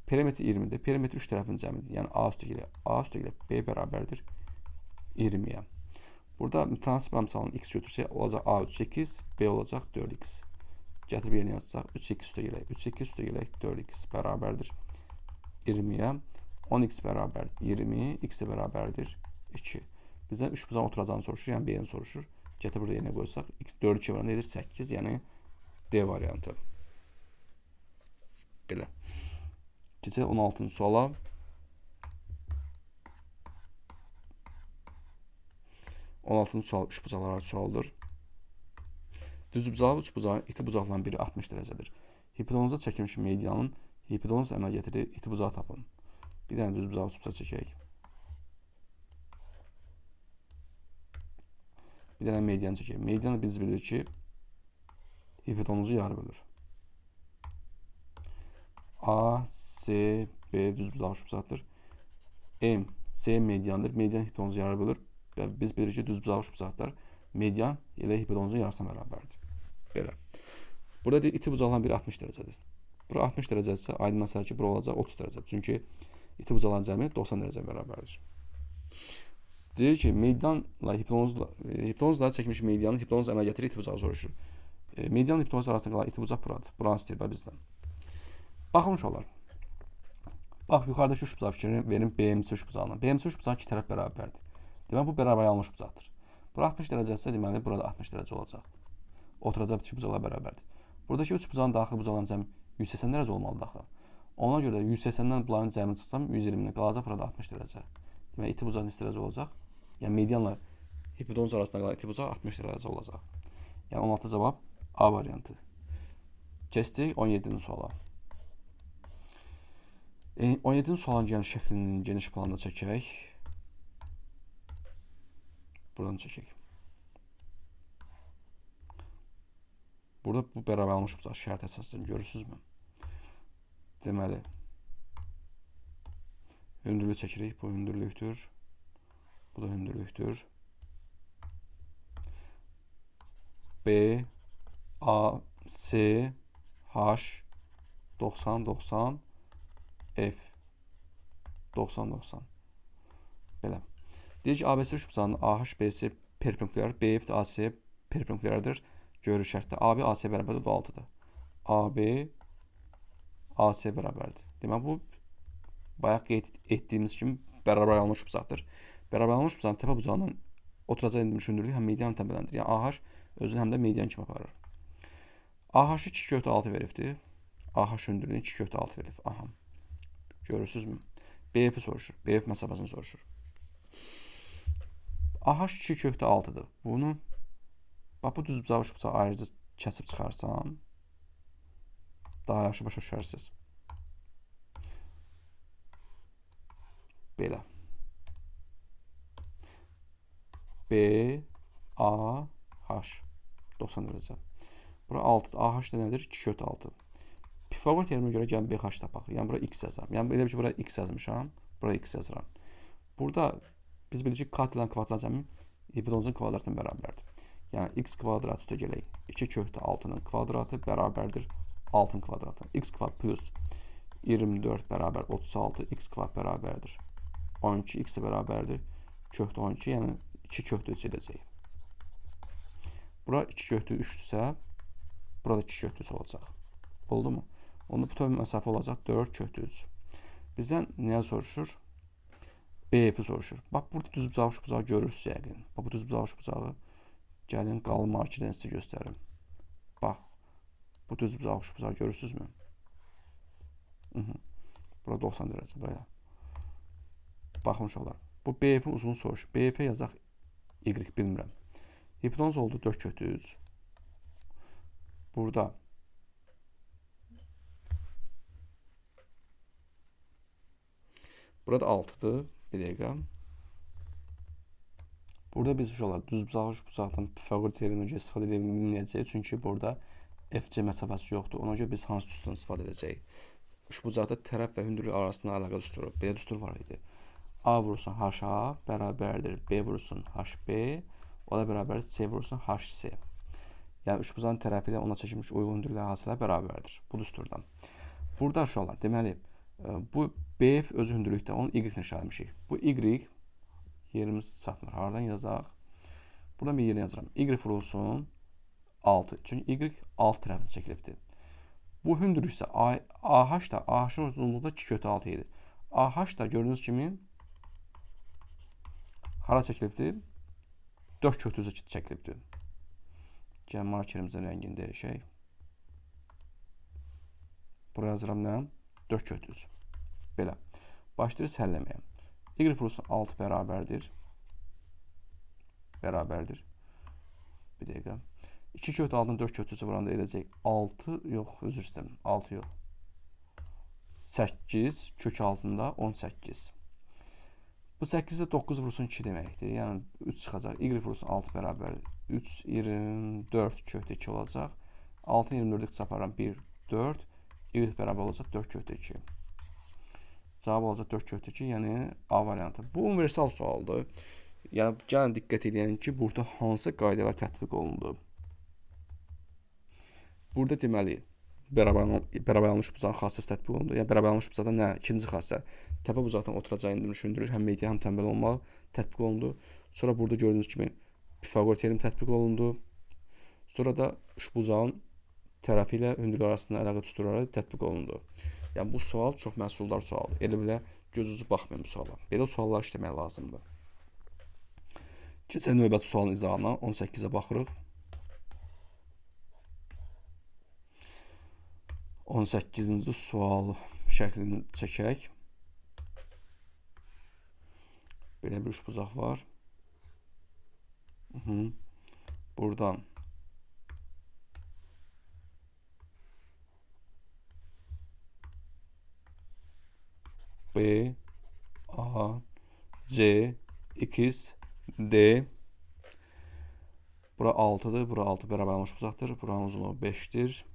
Perimetri 20-dir. Perimetri 3 tərəfin cəmidir. Yəni A üstəgələ A üstəgələ B bərabərdir 20-yə. Burada mütənasib əmsalını x götürsək olacaq A 3x, B olacaq 4x. Gətirib yerinə yazsaq 3x üstəgələ 3x üstəgələ 4x bərabərdir 20-yə. 10x bərabər 20, x də bərabərdir 2. Bizdən 3 bucağın oturacağını soruşur, yəni B-ni soruşur. Gətirib burada yerinə qoysaq x 4 2 vuranda edir 8, yəni D variantı. Belə. Keçək 16-cı suala. 16-cı sual üçbucaqlara sualdır. Düzbucaqlı üçbucağın iti bucaqlarından biri 60 dərəcədir. Hipotenuza çəkilmiş medianın hipotenuz əmələ getirdiyi iti bucağı tapın. Bir dənə düzbucaqlı üçbucaq çəkək. Bir dənə median çəkək. Median biz bilirik ki, hipotenuzu yarı bölür. A, C, B düzbucaqlı üçbucaqdır. M, C mediandır. Median hipotenuzu yarı bölür. Və biz bilirik ki, düzbucaqlı üçbucaqlar median ilə hipotenuzun yarısına bərabərdir. Belə. Burada deyir, iti bucaqların biri 60 dərəcədir. Bura 60 dərəcədirsə, aydın məsələ ki, bura olacaq 30 dərəcə. Çünki iti bucaqların cəmi 90 dərəcə bərabərdir. Deyir ki, medianla hipotenuzla çəkilmiş medianın hipotenuz əmələ gətirir, iti bucağı soruşur. Medianla hipotenuz arasında qalan iti bucaq buradır. Buranı istəyir bizdən. Baxın uşaqlar. Bax, yuxarıdakı üçbucaq fikrini verin BMC üçbucağına. BMC üçbucağın iki tərəf bərabərdir. Deməli, bu bərabər alınmış bucaqdır. Bura 60 dərəcəsə, deməli, burada 60 dərəcə olacaq. Oturacaq iki bucaqlar bərabərdir. Buradakı üç bucağın daxil bucaqların cəmi 180 dərəcə olmalıdır axı. Ona görə 180-dən bunların cəmini çıxsam 120-dən qalacaq burada 60 dərəcə. Deməli, iti bucaq neçə dərəcə olacaq? Yəni, medianla hipotenuz arasında qalan iti bucaq 60 dərəcə olacaq. Yəni, 16 cavab A variantı. Keçdik 17-ci suala. 17-ci sualın gəlin şəklinin geniş planda çəkək. Buradan çəkək. Burada bu bərabər alınmış bucaq şərt əsasını görürsünüzmü? Deməli, hündürlük çəkirik. Bu hündürlükdür. Bu da hündürlükdür. B, A, C, H, 90, 90, F, 90, 90. Belə. Deyir ki, ABC üçbucağının AH, BC perpendikulyar, BF də AC perpendikulyardır. Görür şərtdə. AB, AC bərabərdir, 6-dır. AB, AC bərabərdir. Deməli, bu bayaq qeyd etdiyimiz kimi bərabər alınmış bucaqdır. Bərabər alınmış bucağın təpə bucağından oturacaq endirilmiş hündürlüyü həm median təpələndir. Yəni, AH özünü həm də median kimi aparır. AH-ı 2 kökdə 6 veribdir. AH hündürlüyünü 2 kökdə 6 verib. Aha. Görürsünüzmü? BF-i soruşur. BF məsafəsini soruşur. AH 2 kökdə 6-dır. Bunu bax, bu düzbucaq üçbucağı ayrıca kəsib çıxarsam daha yaxşı başa düşərsiniz. Belə. B, A, H. 90 dərəcə. Bura 6-dır. AH da nədir? 2 kökdə 6. Pifagor teoreminə görə gəlin BH tapaq. Yəni, bura X yazıram. Yəni, elə bir ki, bura X yazmışam. Bura X yazıram. Burada biz bilirik ki, katetin kvadratın cəmi hipotenuzun kvadratına bərabərdir. Yəni, x kvadrat üstə gələk. 2 kökdə 6-nın kvadratı bərabərdir 6-nın kvadratı. X kvadrat plus 24 bərabər 36, x kvadrat bərabərdir 12, x bərabərdir kökdə 12, yəni 2 kökdə 3 edəcək. Bura 2 kökdə 3-dürsə, burada 2 kökdə 3 olacaq. Oldu mu? Onda bütöv məsafə olacaq 4 kökdə 3. Bizdən nəyə soruşur? BF-i soruşur. Bax, burada düzbucaq üçbucağı görürsünüz yəqin. Bax, bu düzbucaq üçbucağı. Gəlin, qalın markerlə sizə göstərim. Bax, bu düzbucaq üçbucağı görürsünüzmü? Bura 90 dərəcə, belə. Baxın uşaqlar. Bu BF-in uzunluğunu soruşur. BF yazaq Y, bilmirəm. Hipotenuz oldu 4 kökdə 3. Burada burada 6-dır. Bir dəqiqə. Burada biz uşaqlar düzbucaq üçbucaqdan Pifagor teoreminə görə istifadə edə bilməyəcəyik. Çünki burada FC məsafəsi yoxdur. Ona görə biz hansı düsturdan istifadə edəcəyik? Üçbucaqda tərəf və hündürlük arasında əlaqə düsturu. Belə düstur var idi. A vurulsun HA bərabərdir B vurulsun HB. O da bərabərdir C vurulsun HC. Yəni üçbucağın tərəfi ilə ona çəkilmiş uyğun hündürlüklər hasilə bərabərdir. Bu düsturdan. Burada uşaqlar, deməli, bu BF özü hündürlükdə, onu Y nişan etmişik. Bu Y yerimiz çatmır. Hardan yazaq? Buradan bir yerinə yazıram. Y vurulsun 6. Çünki Y alt tərəfdə çəkilibdir. Bu hündürlük isə AH da AH-ın uzunluğu da 2 kökdə 6 idi. AH da gördüyünüz kimi hara çəkilibdir? 4 kökdə 3 çəkilibdir. Gəl markerimizin rəngini dəyişək. Buraya yazıram nə? 4 kökdə 3. Belə. Başlayırız həlləməyə. Y vurulsun 6 bərabərdir. bərabərdir. Bir dəqiqə. 2 kökdə 6-nı 4 kökdə 3-ə vuranda edəcək 6, yox, üzr istəyirəm, 6 yox. 8 kök altında 18. Bu 8-də 9 vursun 2 deməkdir. Yəni 3 çıxacaq. Y vursun 6 bərabərdir. 3, 24 kökdə 2 olacaq. 6-nı 24-ə çaparam 1, 4. Y bərabər olacaq 4 kökdə 2. Cavab olacaq 4 kökdə 2, yəni A variantı. Bu universal sualdır. Yəni gəlin diqqət edin ki, burada hansı qaydalar tətbiq olundu. Burada deməli bərabər alınmış bucağın xassəsi tətbiq olundu. Yəni bərabər alınmış bucaqda nə? İkinci xassə. Təpə bucaqdan oturacaq endirmiş hündürlük həm median, həm tənbəl olmaq tətbiq olundu. Sonra burada gördüyünüz kimi Pifaqor teoremi tətbiq olundu. Sonra da üçbucağın tərəfi ilə hündürlük arasında əlaqə düsturları tətbiq olundu. Yəni bu sual çox məhsuldar sualdır. Elə belə göz ucu baxmayın bu suala. Belə suallar işləmək lazımdır. Keçək növbəti sualın izahına. 18-ə baxırıq. 18-ci sual şəklini çəkək. Belə bir üçbucaq var. Buradan B, A, C, X, D. Bura 6-dır. Bura 6 bərabər alınmış bucaqdır. Buranın uzunluğu 5-dir.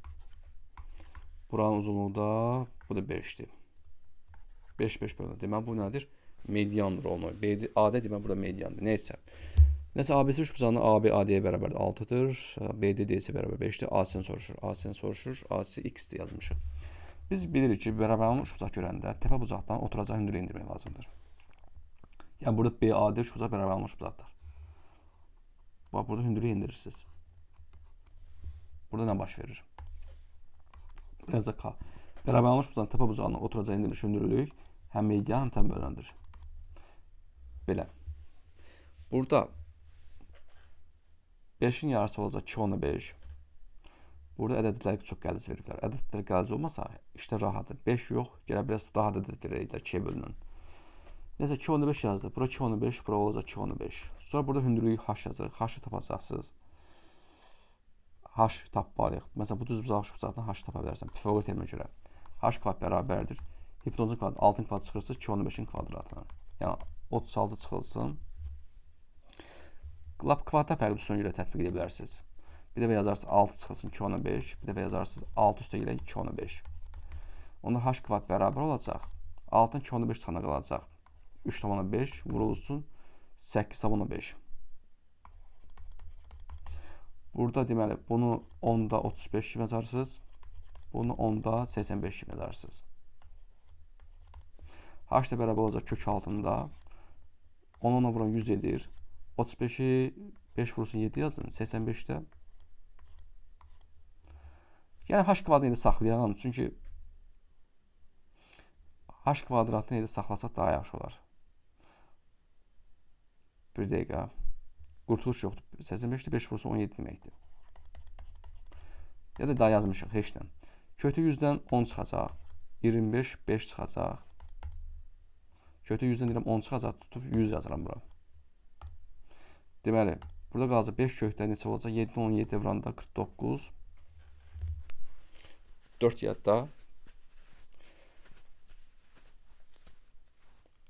Buranın uzunluğu da bu da 5-dir. 5, 5 bölünür. Deməli, bu nədir? Mediandır olmalı. AD deməli, burada mediandır. Neysə. Neysə, ABC üçbucağında AB, AD-yə bərabərdir 6-dır. BD, DC bərabər 5-dir. AC-ni soruşur. AC-ni soruşur. AC X-dir yazmışıq. Biz bilirik ki, bərabər alınmış üçbucaq görəndə təpə bucaqdan oturacaq hündürlüyü endirmək lazımdır. Yəni, burada BAD üçbucaq bərabər alınmış bucaqdır. Bax, burada hündürlüyü endirirsiniz. Burada nə baş verir? Biraz da K. Bərabər alınmış bucağın təpə bucağından oturacaq endirilmiş hündürlük həm median, həm tənbələndir. Belə. Burada 5-in yarısı olacaq 2,5. Burada ədədlər çox qəliz veriblər. Ədədlər qəliz olmasa işlər rahatdır. 5 yox, gələ biraz rahat ədəd verəklər 2-yə bölünün. Neysə 2,5 yazdıq. Bura 2,5, bura olacaq 2,5. Sonra burada hündürlüyü H yazacaq. H-ı tapacaqsınız. H tapmalıyıq. Məsələn, bu düz bucaq şu bucaqdan H tapa bilərsən. Pifaqor teoriminə görə. H kvadrat bərabərdir. Hipotenuzun kvadratı 6-ın kvadratı çıxırsınız 2,5-in kvadratına. Yəni 36 çıxılsın. Lap kvadrat fərqi düsturuna görə tətbiq edə bilərsiniz. Bir dəfə yazarsınız 6 çıxılsın 2,5, bir dəfə yazarsınız 6 üstə gələk 2,5. Onda H kvadrat bərabər olacaq. 6-ın 2,5 çıxana qalacaq. 3,5 vurulsun 8,5. Burada deməli bunu 10-da 35 kimi yazarsınız. Bunu 10-da 85 kimi yazarsınız. H da bərabər olacaq kök altında. 10-a vuran 100 edir. 35-i 5 vurulsun 7 yazın. 85-də. Yəni H kvadratını indi saxlayalım. Çünki H kvadratını indi saxlasaq daha yaxşı olar. Bir dəqiqə. Qurtuluş yoxdur. 85-də 5 vurulsun 17 deməkdir. Ya da daha yazmışıq heç nə. Kötü 100-dən 10 çıxacaq. 25, 5 çıxacaq. Kötü 100-dən deyirəm 10 çıxacaq. Tutub 100 yazıram bura. Deməli, burada qalacaq 5 kökdə neçə olacaq? 7-dən 17 vuranda 49. 4 yadda.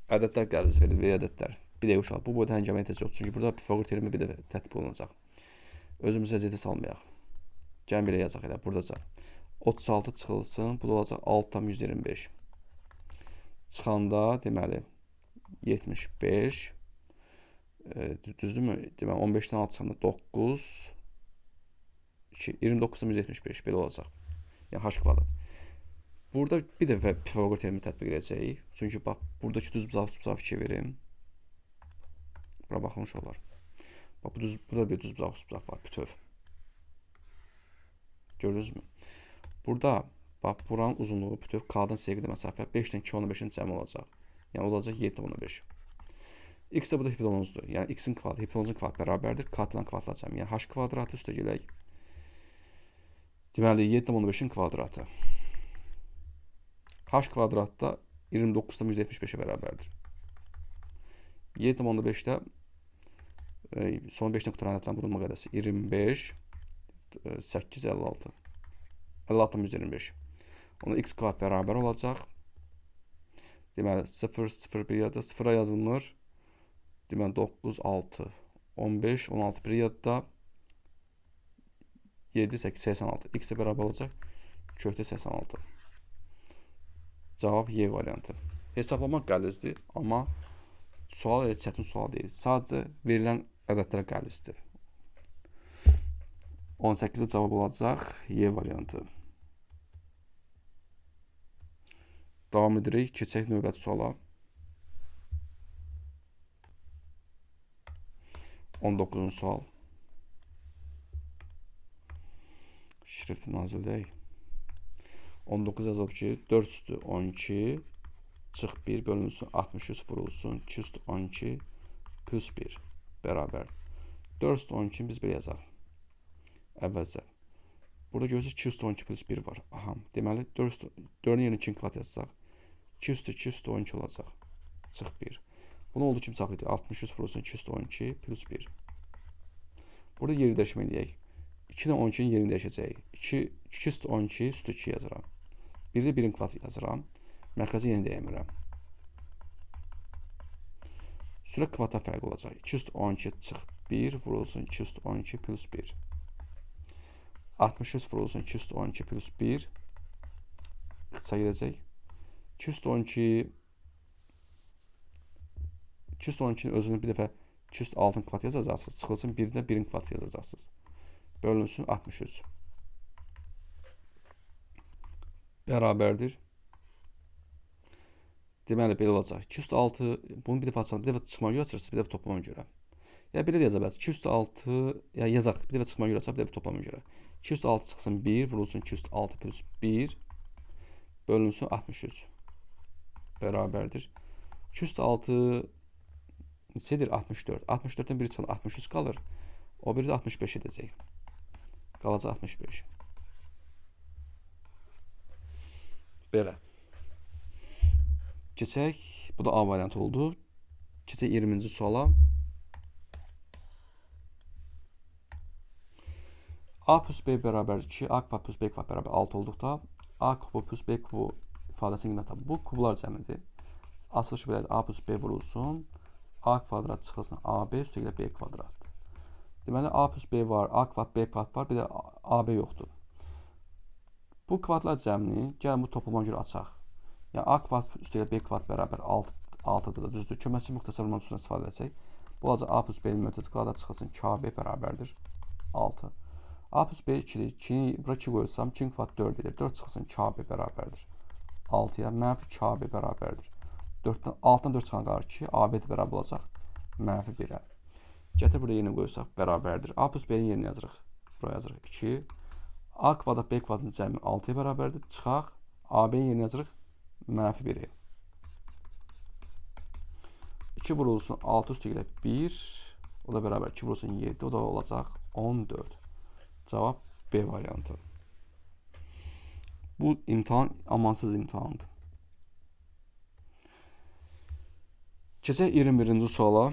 Ədədlər qəliz verilir, ədədlər. Bir dəqiqə uşaq, bu boyda həngamə ehtiyac yoxdur. Çünki burada Pifaqor teoremi bir dəfə tətbiq olunacaq. Özümüzü əziyyətə salmayaq. Gəlin belə yazaq elə, buradaca. 36 çıxılsın, bu da olacaq 6,125. Çıxanda, deməli, 75. Düzdürmü? Deməli, 15-dən 6 çıxanda 9, 2, 29,175 belə olacaq. Yəni, H kvadrat. Burada bir dəfə Pifaqor teoremi tətbiq edəcəyik. Çünki bax, buradakı düz bucaq, bucaq fikir verin. Bura baxılmış olar. Bax, bu düz, burada bir düz bucaq, bucaq var, bütöv. Gördünüzmü? Burada, bax, buranın uzunluğu bütöv K-dan C-yə qədər məsafə 5-dən 2,5-in cəmi olacaq. Yəni, olacaq 7,5. X də burada hipotenuzdur. Yəni, X-in kvadratı, hipotenuzun kvadratı bərabərdir. K-dan kvadratla cəmi. Yəni, H kvadratı üstə gələk. Deməli, 7,5-in kvadratı. H kvadratda 29,175-ə bərabərdir. 7,5-də Son 5-dən qutaran ədədlərin vurulma qədəsi 25, 8, 56. 56,25. Onda x kvadrat bərabər olacaq. Deməli, 0, 0, 1 yadda, 0-a yazılmır. Deməli, 9, 6, 15, 16, 1 yadda, 7, 8, 86. X-ə bərabər olacaq. Kökdə 86. Cavab Y variantı. Hesaplamaq qəlizdir, amma sual elə çətin sual deyil. Sadəcə verilən ədədlər qəlizdir. 18-də cavab olacaq Y variantı. Davam edirik. Keçək növbəti suala. 19-cu sual. Şrifti nazil deyil. 19 yazılıb ki, 4 üstü 12 çıx 1 bölünsün 63 vurulsun 2 üstü 12 plus 1 bərabər. 4 üstü 12 biz belə yazaq. Əvvəlcə. Burada görürsünüz 2 üstü 12 plus 1 var. Aha, deməli 4-ün yerinə 2 kvadrat yazsaq 2 üstü 2 üstü 12 olacaq. Çıx 1. Bunu olduğu kimi saxlayırıq. 63 vurulsun 2 üstü 12 plus 1. Burada yeri dəyişmə eləyək. 2 ilə 12-nin yerini dəyişəcəyik. 2 üstü 12 üstü 2 yazıram. Bir də 1-in kvadrat yazıram. Mərkəzi yenə dəyəmirəm. Sürət kvadrata fərqi olacaq. 2 üstü 12 çıx 1 vurulsun 2 üstü 12 plus 1. 63 vurulsun 2 üstü 12 plus 1. Qısa gedəcək. 2 üstü 12 2 üstü 12-nin özünü bir dəfə 2 üstü 6-nın kvadratı yazacaqsınız. Çıxılsın 1-də 1-in kvadratı yazacaqsınız. Bölünsün 63. Bərabərdir. Deməli, belə olacaq. 2 üstü 6, bunu bir dəfə açalım, bir dəfə çıxmaya görə açırsınız, bir dəfə toplama görə. Ya belə də yaza bilərsiniz. 2 üstü 6, ya yazaq, bir dəfə çıxmaya görə açaq, bir dəfə toplama görə. 2 üstü 6 çıxsın 1, vurulsun 2 üstü 6 plus 1, bölünsün 63. Bərabərdir. 2 üstü 6 neçədir? 64. 64-dən 1 çıxan 63 qalır. O biri də 65 edəcək. Qalacaq 65. Belə. Keçək. Bu da A variantı oldu. Keçək 20-ci suala. A plus B bərabər 2, A kvadrat plus B kvadrat bərabər 6 olduqda A kubu plus B kubu ifadəsinin qiyməti tapın. Bu kublar cəmidir. Açılışı belədir. A plus B vurulsun. A kvadrat çıxılsın AB üstəgələ B kvadrat. Deməli A plus B var, A kvadrat, B kvadrat var, bir də AB yoxdur. Bu kvadratlar cəmini gəlin bu toplama görə açaq. Yəni A kvadrat üstəgələ B kvadrat bərabər 6-dır da, düzdür. Köməkçi müxtəsər vurma üsulundan istifadə etsək, bu olacaq A plus B-nin mötərizə kvadrat çıxılsın KB bərabərdir 6. A plus B 2-dir. 2-ni bura 2 qoysam 2 kvadrat 4 edir. 4 çıxılsın KB bərabərdir 6-ya. Mənfi KB bərabərdir. 6-dan 4 çıxan qalır 2. AB də bərabər olacaq mənfi 1-ə. Gətir buraya yerinə qoysaq bərabərdir. A plus B-nin yerinə yazırıq. Buraya yazırıq 2. A kvadrat B kvadratın cəmi 6-ya bərabərdir. Çıxaq. AB-nin yerinə yazırıq mənfi 1-i. 2 vurulsun 6 üstə gələ 1. O da bərabər 2 vurulsun 7. O da olacaq 14. Cavab B variantı. Bu imtahan amansız imtahandır. Keçək 21-ci suala.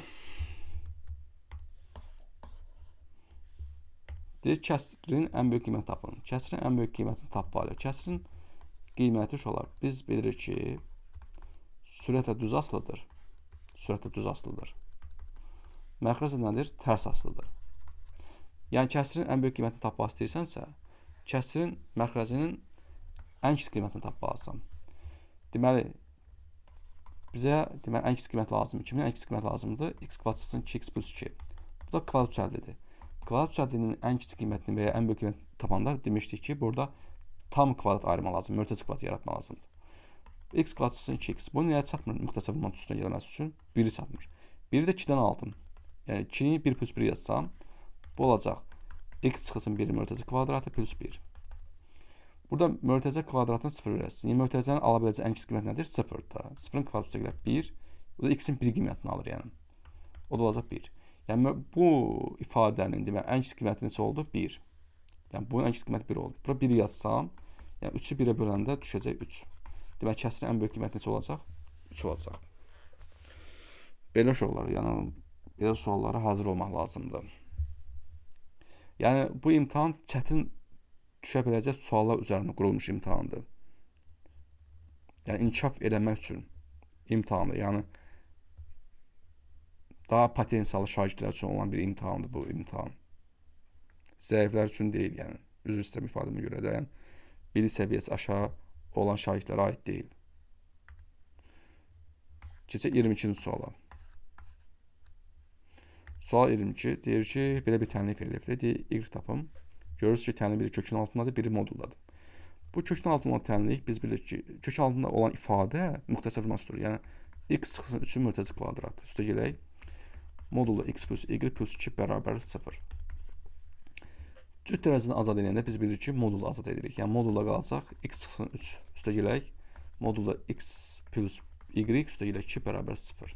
Deyir, kəsrin ən böyük qiymətini tapın. Kəsrin ən böyük qiymətini tapmalıyıq. Kəsrin qiyməti şu olar. Biz bilirik ki, sürətlə düz asılıdır. Sürətlə düz asılıdır. Məxrəc nədir? Tərs asılıdır. Yəni, kəsrin ən böyük qiymətini tapmaq istəyirsənsə, kəsrin məxrəcinin ən kiçik qiymətini tapmalısan. Deməli, bizə ən kiçik qiymət lazımdır. Kimin ən kiçik qiymət lazımdır? X kvadrat çıxsın 2x plus 2. Bu da kvadrat cədlidir. Kvadrat cədlinin ən kiçik qiymətini və ya ən böyük qiymətini tapanda demişdik ki, burada tam kvadrat ayırma lazım, mötərizə kvadrat yaratma lazımdır. X kvadrat çıxsın 2x. Bu nəyə çatmır? Müxtəsər vurma üstünə gəlməsi üçün 1-i çatmır. 1-i də 2-dən aldım. Yəni 2-ni 1 plus 1 yazsam, bu olacaq. X çıxılsın 1 mötərizə kvadratı plus 1. Burada mötərizə kvadratını 0 verəsiniz. Yəni mötərizənin ala biləcəyi ən kiçik qiymət nədir? 0-dır. 0-ın kvadratı üstə gələ 1. Bu da x-in 1 qiymətini alır yəni. O da olacaq 1. Yəni bu ifadənin deməli ən kiçik qiyməti neçə oldu? 1. Yəni bunun ən kiçik qiyməti 1 oldu. Bura 1 yazsam, yəni 3-ü 1-ə böləndə düşəcək 3. Deməli kəsrin ən böyük qiyməti neçə olacaq? 3 olacaq. Belə uşaqlar, yəni Belə suallara hazır olmaq lazımdır. Yəni, bu imtahan çətin düşə biləcək suallar üzərində qurulmuş imtahandır. Yəni, inkişaf eləmək üçün imtahandır. Yəni, daha potensiallı şagirdlər üçün olan bir imtahandır bu imtahan. Zəiflər üçün deyil, yəni. Üzr istəyirəm ifadəmə görə də, yəni, bilik səviyyəsi aşağı olan şagirdlərə aid deyil. Keçək 22-ci suala. Sual 22 deyir ki, belə bir tənlik verilibdir. Deyir, Y tapım. Görürsünüz ki, tənlik biri kökün altındadır, biri moduldadır. Bu kökün altında olan tənlik, biz bilirik ki, kök altında olan ifadə müxtəsər vurma düsturu. Yəni, x çıxsın 3-ün mötərizə kvadratı. Üstə gələk, modulda x plus y plus 2 bərabər 0. Cüt dərəcəsini azad edəndə biz bilirik ki, modulu azad edirik. Yəni, modulda qalacaq x çıxsın 3. Üstə gələk, modulda x plus y üstə gələk 2 bərabər 0.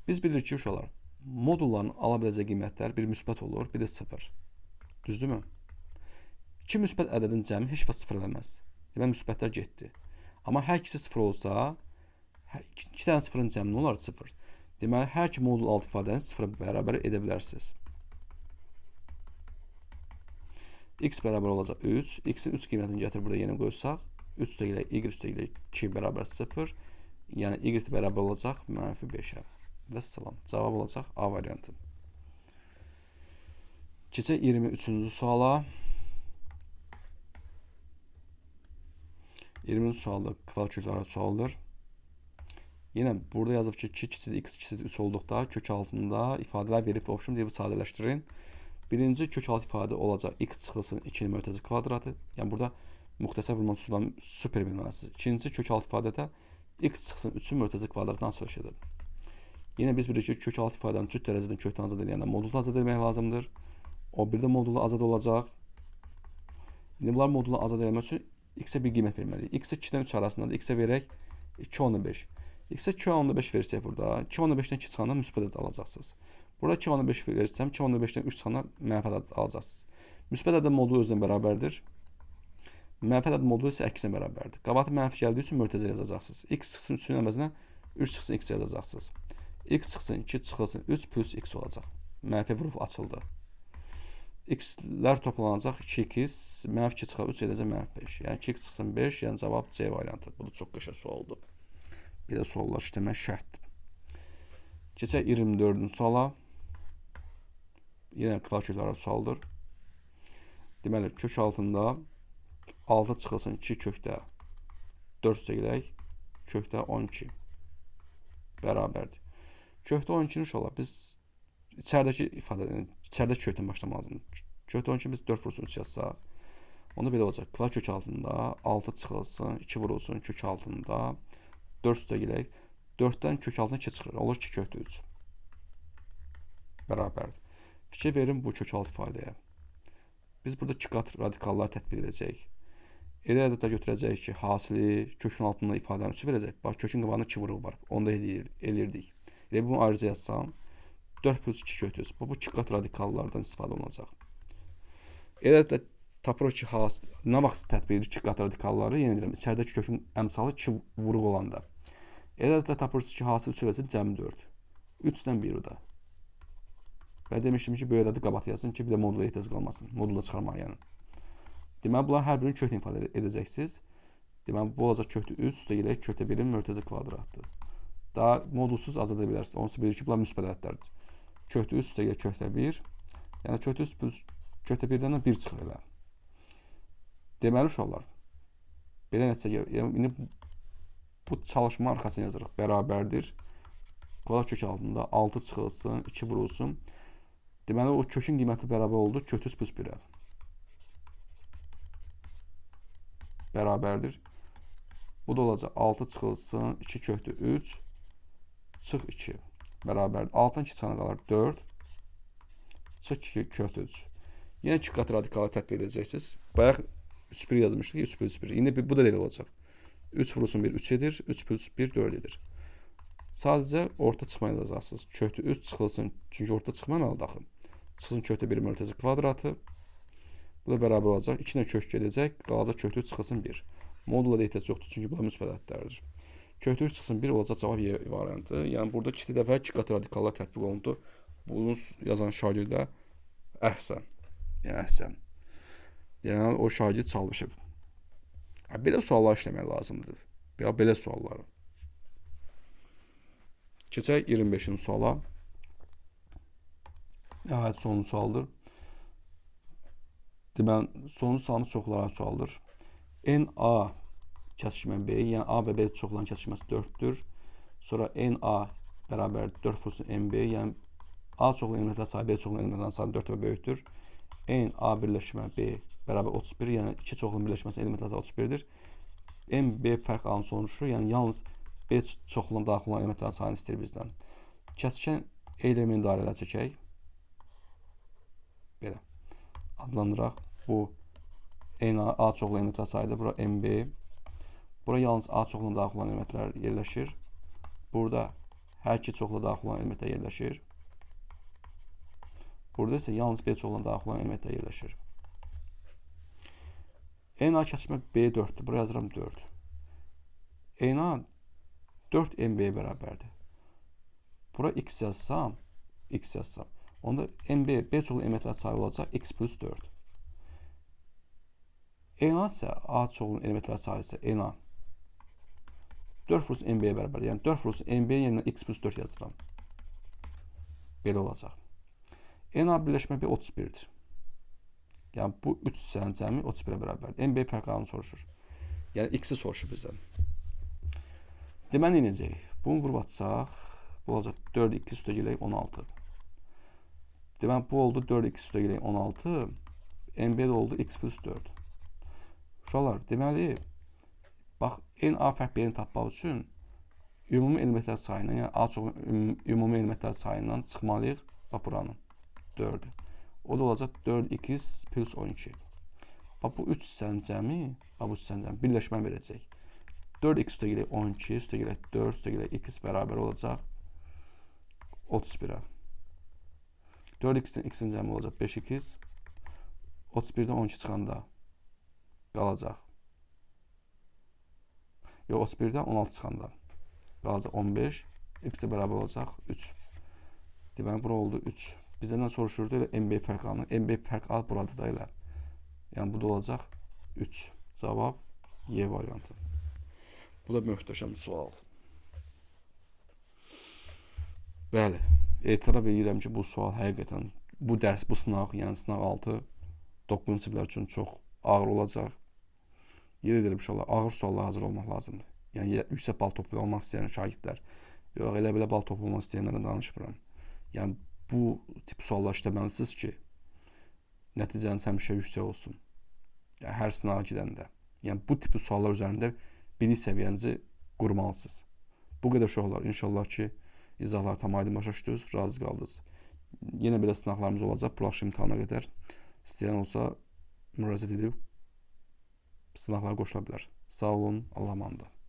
Biz bilirik ki, uşaqlar, modulların ala biləcəyi qiymətlər bir müsbət olur, bir də 0. Düzdürmü? İki müsbət ədədin cəmi heç vaxt 0 eləməz. Demək, müsbətlər getdi. Amma hər ikisi 0 olsa, iki dənə 0-ın cəmi nə olar? 0. Deməli, hər iki modul altı ifadəni 0-a bərabər edə bilərsiniz. X bərabər olacaq 3. X-in 3 qiymətini gətirib burada yenə qoysaq, 3 üstə gələk, Y üstə gələk 2 bərabər 0. Yəni, Y bərabər olacaq mənfi 5-ə. Və salam. Cavab olacaq A variantı. Keçək 23-cü suala. 23-cü sualda kvadrat kökləri sualdır. Yenə burada yazıb ki, 2 kiçikdir x kiçikdir 3 olduqda kök altında ifadələr verib opşum deyib sadələşdirin. Birinci kök altı ifadə olacaq x çıxılsın 2-nin mötərizə kvadratı. Yəni burada müxtəsər vurma düsturlarını super bilməlisiniz. İkinci kök altı ifadədə x çıxsın 3-ün mötərizə kvadratından söhbət edir. Yenə biz bilirik ki, kök altı ifadəni cüt dərəcədən kökdən azad edəndə modulu azad etmək lazımdır. O bir də modulu azad olacaq. İndi bunlar modulu azad eləmək üçün x-ə bir qiymət verməliyik. X-ə 2-dən 3 arasındadır. X-ə verək 2,5. X-ə 2,5 versək burada, 2,5-dən 2 çıxanda müsbət ədəd alacaqsınız. Burada 2,5 versəm, 2,5-dən 3 çıxanda mənfi ədəd alacaqsınız. Müsbət ədəd modulu özünə bərabərdir. Mənfi ədəd modulu isə əksinə bərabərdir. Qabağı mənfi gəldiyi üçün mötərizə yazacaqsınız. X çıxsın 3-ün əvəzinə 3 çıxsın x yazacaqsınız. X çıxsın 2 çıxılsın 3 plus x olacaq. Mənfi vurub açıldı. X-lər toplanacaq 2x, mənfi 2 çıxaq 3 edəcək mənfi 5. Yəni 2x çıxsın 5, yəni cavab C variantı. Bu da çox qəşəng sualdır. Belə suallar işləmək şərtdir. Keçək 24-cü suala. Yenə kvadrat kökləri sualdır. Deməli, kök altında 6 çıxılsın 2 kökdə 4 üstə gələk, kökdə 12 bərabərdir. Kökdə 12-ni uşaqlar, biz içəridəki ifadə, yəni içəridəki kökdən başlamaq lazımdır. Kökdə 12 biz 4 vursun 3 yazsaq, onda belə olacaq. Kvadrat kök altında 6 çıxılsın, 2 vurulsun kök altında 4 üstə gələk. 4-dən kök altına 2 çıxır. Olur 2 kökdə 3. Bərabərdir. Fikir verin bu kök altı ifadəyə. Biz burada 2 qat radikallar tətbiq edəcəyik. Elə ədədlər götürəcəyik ki, hasili kökün altında ifadəni 3 verəcək. Bax, kökün qabağında 2 vuruq var. Onu da eləyirdik. Elə bunu ayrıca yazsam, 4 plus 2 kökdə 3. Bu 2 qat radikallardan istifadə olunacaq. Elə də tapırıq ki, nə vaxt tətbiq edirik 2 qat radikalları? Yenə deyirəm, içəridəki kökün əmsalı 2 vuruq olanda. Elə də tapırsınız ki, hasil 3 eləsin, cəmi 4. 3-dən 1 o da. Və demişdim ki, böyük ədədi qabaq yazsın ki, bir də modula ehtiyac qalmasın. Modula çıxarmaq yəni. Deməli, bunların hər birini köklə ifadə edəcəksiniz. Deməli, bu olacaq kökdə 3, üstə gələk kökdə 1-in mötərizə kvadratdır. Daha modulsuz azad edə bilərsiniz. Onsuz bilir ki, bunlar müsbət ədədlərdir. Kökdə 3 üstə gələk kökdə 1. Yəni, kökdə 3 plus kökdə 1-dən də 1 çıxır elə. Deməli, uşaqlar, belə nəticə gəlir. Yəni, indi bu çalışma arxasını yazırıq. Bərabərdir. Kvadrat kök altında 6 çıxılsın, 2 vurulsun. Deməli, o kökün qiyməti bərabər oldu. Kök 3 plus 1-ə. Bərabərdir. Bu da olacaq 6 çıxılsın, 2 kökdə 3, çıx 2. Bərabərdir. 6-dan 2 çıxana qalar 4, çıx 2 kökdə 3. Yenə 2 qat radikalı tətbiq edəcəksiniz. Bayaq 3 1 yazmışdıq, 3 plus 1. İndi bu da elə olacaq. 3 vurulsun 1, 3 edir. 3 plus 1, 4 edir. Sadəcə orta çıxma yazacaqsınız. Kökdə 3 çıxılsın, çünki orta çıxma əməli daxil. Çıxsın kökdə 1 mötərizə kvadratı. Bu da bərabər olacaq. 2 ilə kök gedəcək, qalacaq kökdə 3 çıxılsın 1. Modula da ehtiyac yoxdur, çünki bunlar müsbət ədədlərdir. Kökdə 3 çıxsın 1 olacaq cavab Y variantı. Yəni burada 2 dəfə 2 qat radikallar tətbiq olundu. Bunu yazan şagirdə əhsən. Yəni əhsən. Yəni o şagird çalışıb. Belə suallar işləmək lazımdır. Ya belə sualları. Keçək 25-ci suala. Nəhayət sonuncu sualdır. Deməli, sonuncu sualımız çoxlara sualdır. NA kəsişmə B, yəni A və B çoxların kəsişməsi 4-dür. Sonra NA bərabər 4 vursun NB, yəni A çoxlu elementlər sayı B çoxlu elementlərin sayı 4 dəfə böyükdür. N A birləşmə B bərabər 31, yəni 2 çoxlunun birləşməsi elementlər sayı 31-dir. N B fərq A-nı soruşur, yəni yalnız B çoxlunun daxil olan elementlərin sayını istəyir bizdən. Kəsişən element dairələr çəkək. Belə adlandıraq. Bu N A çoxlu elementlər sayıdır. Bura NB. Bura yalnız A çoxluna daxil olan elementlər yerləşir. Burada hər iki çoxlu daxil olan elementlər yerləşir. Burada isə yalnız B çoxluna daxil olan elementlər yerləşir. NA kəsişmə B 4-dür. Bura yazıram 4. NA 4 MB-yə bərabərdir. Bura X yazsam, X yazsam. Onda MB, B çoxlu elementlər sayı olacaq X plus 4. NA isə A çoxlu elementlər sayı isə NA 4 vursun MB-yə bərabərdir. Yəni 4 vursun MB yerinə X plus 4 yazıram. Belə olacaq. NA birləşmə B 31-dir. Yəni bu 3 hissənin cəmi 31-ə bərabərdir. MB fərq A-nı soruşur. Yəni X-i soruşur bizdən. Deməli, nə edəcəyik? Bunu vurub atsaq, bu olacaq 4x üstə gələk 16. Deməli, bu oldu 4x üstə gələk 16. MB də oldu x plus 4. Uşaqlar, deməli, bax, N A fərq B-ni tapmaq üçün ümumi elementlər sayından, yəni A çoxlu ümumi elementlər sayından çıxmalıyıq bax buranın 4-ü. O da olacaq 4x plus 12. Bax, bu 3 hissənin cəmi, bax bu hissənin cəmi birləşmə verəcək. 4x üstə gələk 12, üstə gələk 4, üstə gələk x bərabər olacaq 31-ə. 4x-in x-in cəmi olacaq 5x. 31-dən 12 çıxanda qalacaq. Yox, 31-dən 16 çıxanda qalacaq 15. X də bərabər olacaq 3. Deməli, bura oldu 3. Bizdən nə soruşurdu? Elə MB fərq A-nı. MB fərq A buradır da elə. Yəni, bu da olacaq 3. Cavab Y variantı. Bu da möhtəşəm sual. Bəli, etiraf edirəm ki, bu sual həqiqətən, bu dərs, bu sınaq, yəni sınaq 6, 9-cu siniflər üçün çox ağır olacaq. Yenə deyirəm, uşaqlar, ağır suallara hazır olmaq lazımdır. Yəni, yüksək bal toplamaq istəyən şagirdlər, yox, elə belə bal toplamaq istəyənlərə danışmıram. Yəni, bu tip suallar işləməlisiniz ki, nəticəniz həmişə yüksək olsun. Yəni, hər sınağa gedəndə. Yəni, bu tip suallar üzərində bilik səviyyənizi qurmalısınız. Bu qədər uşaqlar, inşallah ki, izahları tam aydın başa düşdünüz, razı qaldınız. Yenə belə sınaqlarımız olacaq buraxış imtahana qədər. İstəyən olsa müraciət edib sınaqlara qoşula bilər. Sağ olun, Allah'a emanet.